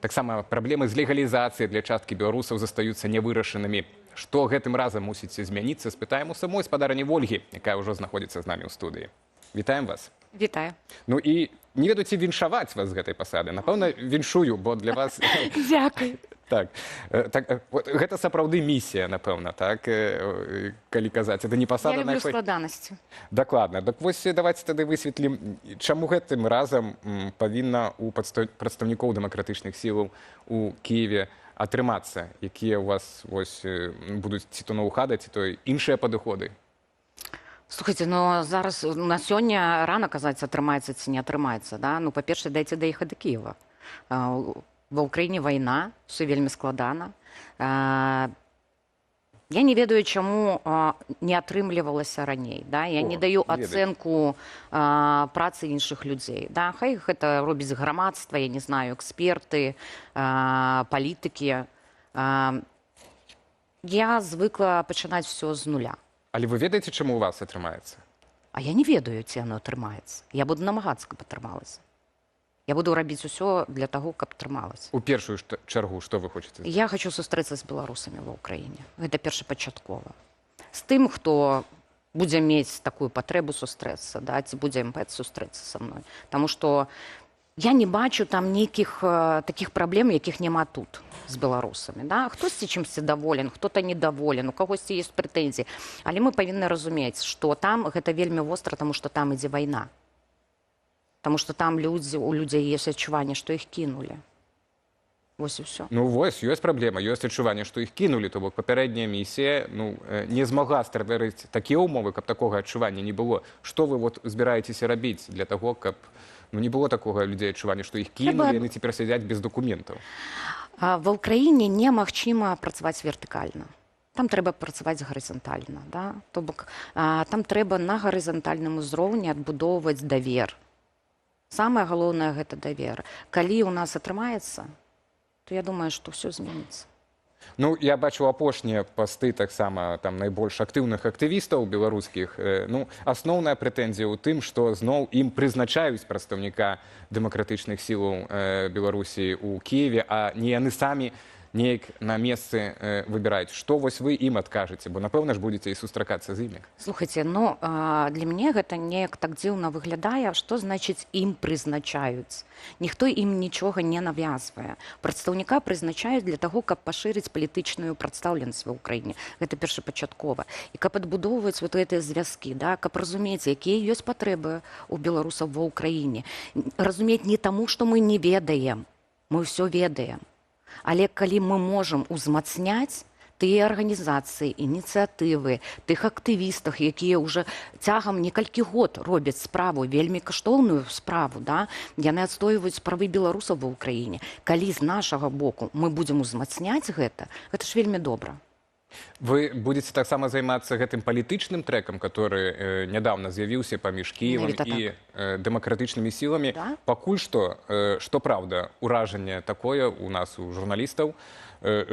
таксама праблемы з легалізацыяй для часткі беларусаў застаюцца нявырашанымі. Што гэтым разам мусіць змяніцца, спытаем у самой спадарыні Вольгі, якая ўжо знаходзіцца з намі ў студыі. Вітаем вас. Вітаю. Ну і не ведаю, ці віншаваць вас з гэтай пасады. Напэўна, віншую, бо для вас... Дзякуй. Так, так, вот, гэта сапраўды місія, напэўна, так, калі казаць. Это не пасада, Я на люблю якой... складанасці. Дакладна. Так вось, давайте тады высветлім, чаму гэтым разам павінна у прадстаўнікоў дэмакратычных сілаў у Кіеве атрымацца, якія ў вас вось, будуць ці то ноу-хады, ці то іншыя падыходы? Слухайте, зараз на сёння рана казаць, атрымаецца ці не атрымаецца. Да? Ну, па-першае, дайце даехаць да Кіева. Ва Ўкраіне вайна, всё вельмі складана. Я не ведаю, чаму не атрымлівалася раней. Да? Я не О, даю ведаю. ацэнку працы іншых людзей. Да? Хай гэта робіць грамадства, я не знаю, эксперты, палітыкі. Я звыкла пачынаць всё з нуля. Але вы ведаеце, чаму у вас атрымаецца? А я не ведаю, ці яно атрымаецца. Я буду намагацца, каб атрымалася. Я буду рабіць усё для таго, каб атрымалася. У першую чаргу, што вы хочаце? Я хочу сустрэцца з беларусамі ва Ўкраіне. Гэта першапачаткова. З тым, хто Будзе мець такую патрэбу сустрэцца, да, ці будзе імпэт сустрэцца са мной. Таму што я не бачу там нейкіх такіх праблем, якіх няма тут з беларусамі. Да? Хтосьці чымсьці доволен, кто-то недоволен, у кагосьці есть прэтэнзіі. Але мы павінны разумець, што там гэта вельмі востра, таму што там ідзе вайна. Таму што там у людзей ёсць адчуванне, што іх кінулі. Вось і ўсё. Ну вось, ёсць праблема, ёсць адчуванне, што іх кінулі, то бок папярэдняя місія, ну, не змагла стварыць такія ўмовы, каб такога адчування не было. Што вы вот збіраецеся рабіць для таго, каб, ну, не было такога людзей адчування, што іх кінулі, яны цяпер сядзяць без дакументаў? Ва Ўкраіне немагчыма працаваць вертыкальна. Там трэба працаваць гарызантальна. Да? То бок, там трэба на гарызантальным узроўні адбудоўваць давер. Самае галоўнае — гэта давер. Калі ў нас атрымаецца, то я думаю, што ўсё зменіцца. Ну, я бачу апошнія пасты таксама там найбольш актыўных актывістаў беларускіх. Ну, асноўная прэтэнзія ў тым, што зноў ім прызначаюць прадстаўніка дэмакратычных сілаў Беларусі ў Кіеве, а не яны самі неяк на месцы выбіраюць. Што вось вы ім адкажаце? Бо, напэўна ж, будзеце і сустракацца з імі. Слухайце, ну, для мяне гэта неяк так дзіўна выглядае, што значыць ім прызначаюць. Ніхто ім нічога не навязвае. Прадстаўніка прызначаюць для таго, каб пашырыць палітычную прадстаўленасць ва Ўкраіне. Гэта першапачаткова. І каб адбудоўваць вот гэтыя звязкі, да, каб разумець, якія ёсць патрэбы у беларусаў ва Ўкраіне. Разумець не таму, што мы не ведаем. Мы ўсё ведаем. Але калі мы можам узмацняць тыя арганізацыі, ініцыятывы, тых актывістах, якія ўжо цягам некалькі год робяць справу, вельмі каштоўную справу, да? Яны адстойваюць правы беларусаў ва Ўкраіне. Калі з нашага боку мы будзем узмацняць гэта, гэта ж вельмі добра. Вы будете таксама займацца гэтым палітычным трэкам, который нядаўна з'явіўся паміж Кіевам Менавіта і дэмакратычнымі сіламі. Да. Пакуль што, што праўда, уражанне такое у нас, у журналістаў,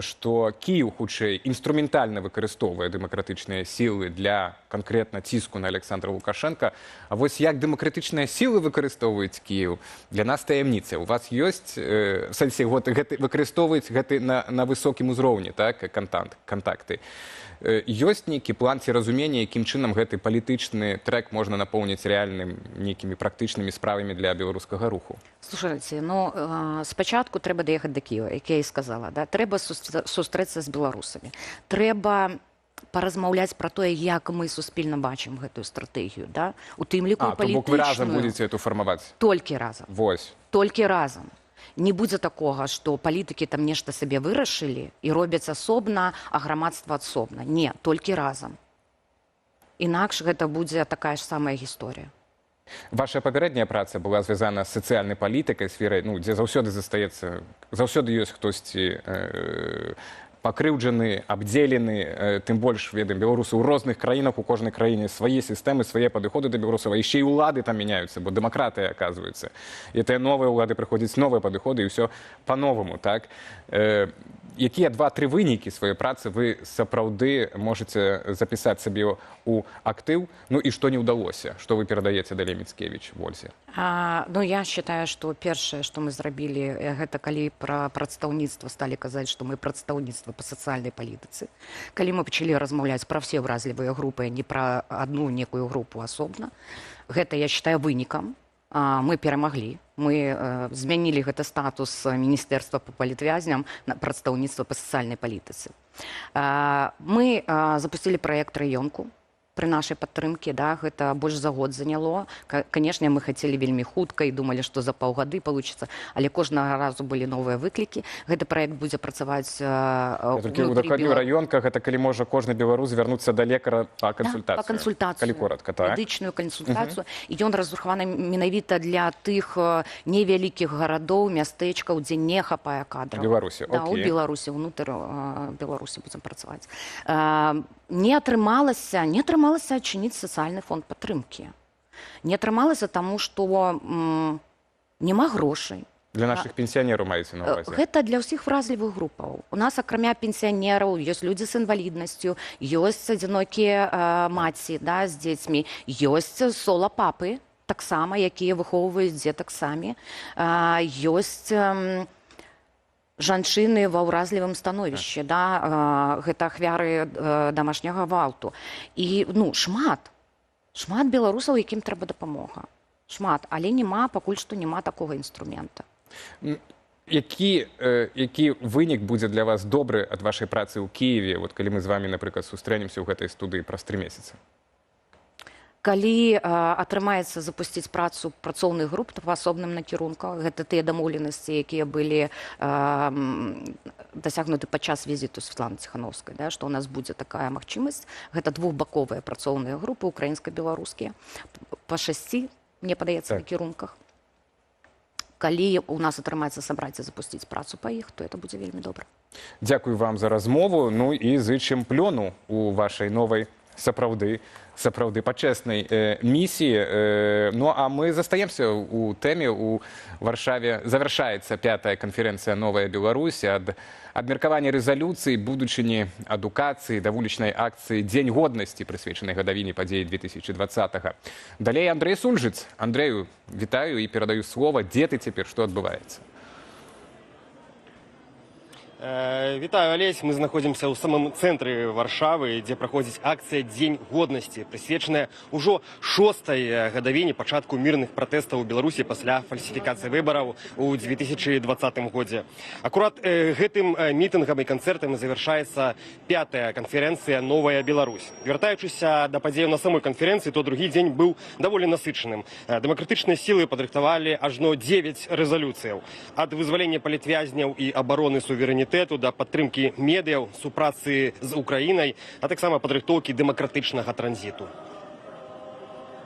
што Кіеў хутчэй інструментальна выкарыстоўвае дэмакратычныя сілы для канкрэтна ціску на Александра Лукашенко. А вось як дэмакратычныя сілы выкарыстоўваюць Кіеў, для нас таямніца. У вас ёсць, в сэнсе, вот, гэты, выкарыстоўваюць гэты на высокім узроўні, так, кантакты. Ёсць нейкі план ці разуменне, якім чынам гэты палітычны трэк можна напоўніць рэальным нейкімі практычнымі справамі для беларускага руху? Слушайте, ну, спачатку трэба даехаць да Кіева, як я і сказала, да? Трэба сустрэцца з беларусамі. Трэба паразмаўляць пра тое, як мы суспільна бачым гэтую стратэгію, да? У тым ліку А, то бок вы разам палітычную. будзеце эту фармаваць? Толькі разам. Вось. Толькі разам. Не будзе такога, што палітыкі там нешта сабе вырашылі і робяць асобна, а грамадства асобна. Не, толькі разам. Інакш гэта будзе такая ж самая гісторыя. Ваша папярэдняя праца была звязана з сацыяльнай палітыкай, сферай, ну, дзе заўсёды застаецца, заўсёды ёсць хтосьці пакрыўджаны, абдзелены, тым больш, ведаем, беларусы ў розных краінах, у кожнай краіне свае сістэмы, свае падыходы да беларусаў, а яшчэ і ўлады там мяняюцца, бо дэмакратыя, оказывается. І тыя новыя ўлады прыходзяць, новыя падыходы, і ўсё по-новаму, так? Якія два-тры вынікі сваёй працы вы сапраўды можаце запісаць сабе ў актыў, ну і што не ўдалося, што вы перадаеце далей Міцкевіч Вользе? Ну, я считаю, што першае, што мы зрабілі, гэта калі пра прадстаўніцтва сталі казаць, што мы прадстаўніцтва па сацыяльнай палітыцы. Калі мы пачалі размаўляць пра все ўразлівыя групы, а не пра адну некую групу асобна. Гэта, я считаю, вынікам. Мы перамаглі. Мы змянілі гэты статус міністэрства па палітвязням на прадстаўніцтва па сацыяльнай палітыцы. Мы запусцілі праект раёнку пры нашай падтрымкі, да, гэта больш за год заняло. Канешне, мы хацелі вельмі хутка і думалі, што за паўгады получится, але кожнага разу былі новыя выклікі. Гэты праект будзе працаваць Я толькі унутры удакладню, раёнка — гэта калі можа кожны беларус звярнуцца да лекара па кансультацыю. Да, па кансультацыю. Калі коротко, так. Медычную кансультацыю. І ён разрахаваны менавіта для тых невялікіх гарадоў, мястэчкаў, дзе не хапае кадраў. Беларусі, Да, у окей. Беларусі, унутр Беларусі будзем працаваць. Не атрымалася адчыніць сацыяльны фонд падтрымкі. Не атрымалася таму, што няма грошай. Для нашых пенсіянераў маеце на ўвазе? Гэта для ўсіх вразлівых групаў. У нас, акрамя пенсіянераў, ёсць людзі з інваліднасцю, ёсць адзінокія маці, да, з дзецьмі, ёсць сола-папы, таксама, якія выхоўваюць дзетак самі. Ёсць Жанчыны ва ўразлівым становішчы, да, гэта ахвяры домашняга гвалту. І, ну, шмат беларусаў, якім трэба дапамога. Шмат, але няма, пакуль што няма такога інструмента. Які вынік будзе для вас добры ад вашай працы ў Кіеве, вот калі мы з вами, напрыклад, сустрэнемся ў гэтай студыі праз 3 месяцы? Калі атрымаецца запусціць працу працоўных груп па асобным накірунках, гэта тыя дамоўленасці, якія былі дасягнуты падчас візіту Светланы Ціхановскай, да, што ў нас будзе такая магчымасць. Гэта двухбаковыя працоўныя групы, украінска-беларускія, па шасці, мне падаецца, накірунках. Калі у нас атрымаецца сабраць і запусціць працу па іх, то это будзе вельмі добра. Дзякую вам за размову. Ну і зычым плёну у вашай новай, сапраўды пачэснай місіі. Ну а мы застаемся у тэме. У Варшаве завяршаецца пятая канферэнцыя «Новая Беларусь». Ад абмеркавання рэзалюцыі будучыні адукацыі да вулічнай акцыі «Дзень годнасці», прысвечанай гадавіне падзеі 2020. Далей Андрэй Сульжыц. Андрэю, вітаю і перадаю слова. Дзе ты цяпер, што адбываецца? Вітаю, Алесь. Мы знаходзімся ў самым цэнтры Варшавы, дзе праходзіць акцыя «Дзень годнасці», прысвечаная ўжо шостай гадавіне пачатку мірных пратэстаў у Беларусі пасля фальсіфікацыі выбараў у 2020 годзе. Акурат гэтым мітынгам і канцэртам завяршаецца пятая канферэнцыя «Новая Беларусь». Вяртаючыся да падзеяў на самой канферэнцыі, то другі дзень быў даволі насычаным. Дэмакратычныя сілы падрыхтавалі ажно 9 рэзалюцыяў. Ад вызвалення палітвязняў і абароны суверэнітэту да падтрымкі медыяў, супрацы з Украінай, а таксама падрыхтоўкі дэмакратычнага транзіту.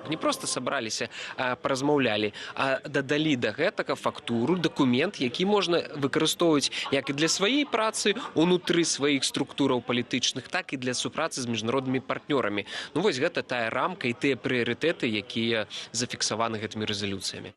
Не просто сабраліся, паразмаўлялі, а дадалі да гэтага фактуру, дакумент, які можна выкарыстоўваць як і для сваёй працы унутры сваіх структураў палітычных, так і для супрацы з міжнароднымі партнёрамі. Ну вось гэта тая рамка і тыя прыярытэты, якія зафіксаваны гэтымі рэзалюцыямі.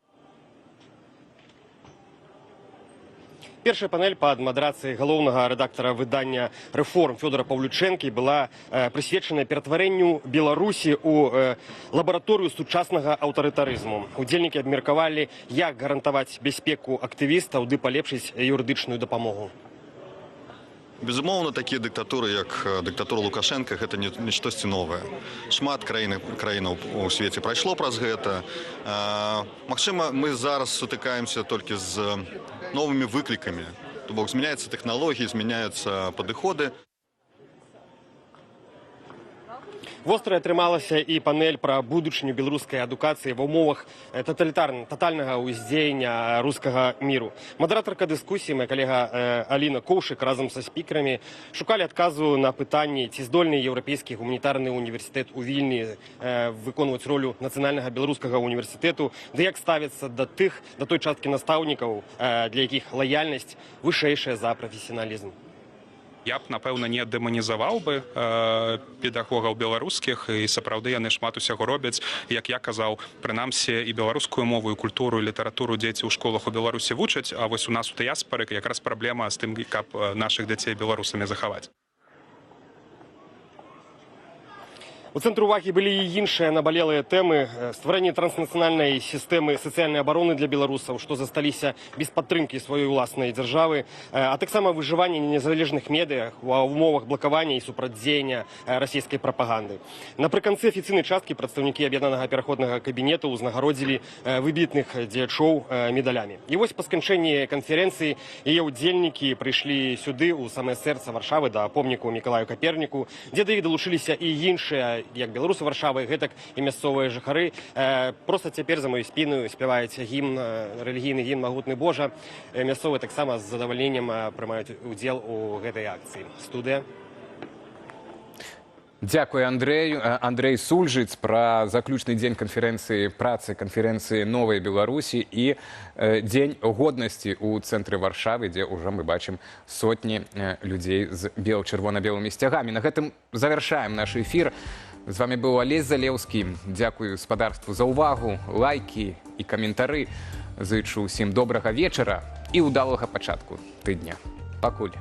Першая панель пад мадарацыяй галоўнага рэдактара выдання «Рэформ» Фёдора Паўлючэнкі была прысвечаная ператварэнню Беларусі ў лабараторыю сучаснага аўтарытарызму. Удзельнікі абмеркавалі, як гарантаваць бяспеку актывістаў ды палепшыць юрыдычную дапамогу. Безумоўна, такія дыктатуры, як дыктатура Лукашэнкі, гэта не штосьці новае. Шмат краінаў у свеце прайшло праз гэта. Магчыма, мы зараз сутыкаемся толькі з новымі выклікамі. То бок змяняюцца тэхналогіі, змяняюцца падыходы. Вострая атрымалася і панель пра будучыню беларускай адукацыі ва ўмовах татальнага ўздзеяння рускага міру. Мадэратарка дыскусіі, моя калега Аліна Коўшык, разам са спікерамі шукалі адказу на пытанні, ці здольны Еўрапейскі гуманітарны універсітэт у Вільні выконваць ролю нацыянальнага беларускага універсітэту, ды як ставіцца да той часткі настаўнікаў, для якіх лаяльнасць вышэйшая за прафесіяналізм. Я б, напэўна, не дэманізаваў бы педагогаў беларускіх, і сапраўды яны шмат усяго робяць. Як я казаў, прынамсі і беларускую мову, і культуру, і літаратуру дзеці ў школах у Беларусі вучаць, а вось у нас у дыяспары якраз праблема з тым, каб нашых дзяцей беларусамі захаваць. У цэнтры увагі былі і іншыя набалелыя тэмы: стварэнне транснацыянальнай сістэмы сацыяльнай абароны для беларусаў, што засталіся без падтрымкі сваёй уласнай дзяржавы, а таксама выжыванне незалежных медыях ва ўмовах блакавання і супрацьдзеяння расійскай прапаганды. Напрыканцы афіцыйнай часткі прадстаўнікі Аб'яднанага пераходнага кабінету ўзнагародзілі выбітных дзеячоў медалямі. І вось па сканчэнні канферэнцыі яе ўдзельнікі прыйшлі сюды, у самае сэрца Варшавы, да помніку Мікалаю Каперніку, дзе да іх далучыліся і іншыя як беларусы Варшавы, гэтак і мясцовыя жыхары. Проста цяпер за маёй спінаю спяваюць гімн, рэлігійны гімн «Магутны Божа». Мясцовыя таксама з задавальненнем прымаюць удзел у гэтай акцыі. Студыя. Дзякуй, Андрэю. Андрэй Сульжыц пра заключны дзень канферэнцыі, працы канферэнцыі «Новай Беларусі» і Дзень годнасці ў цэнтры Варшавы, дзе ўжо мы бачым сотні людзей з бел-чырвона-белымі сцягамі. На гэтым завяршаем наш эфір. З вами быў Алесь Залеўскі. Дзякую спадарству за ўвагу, лайкі і каментары. Зычу ўсім добрага вечара і ўдалага пачатку тыдня. Пакуль.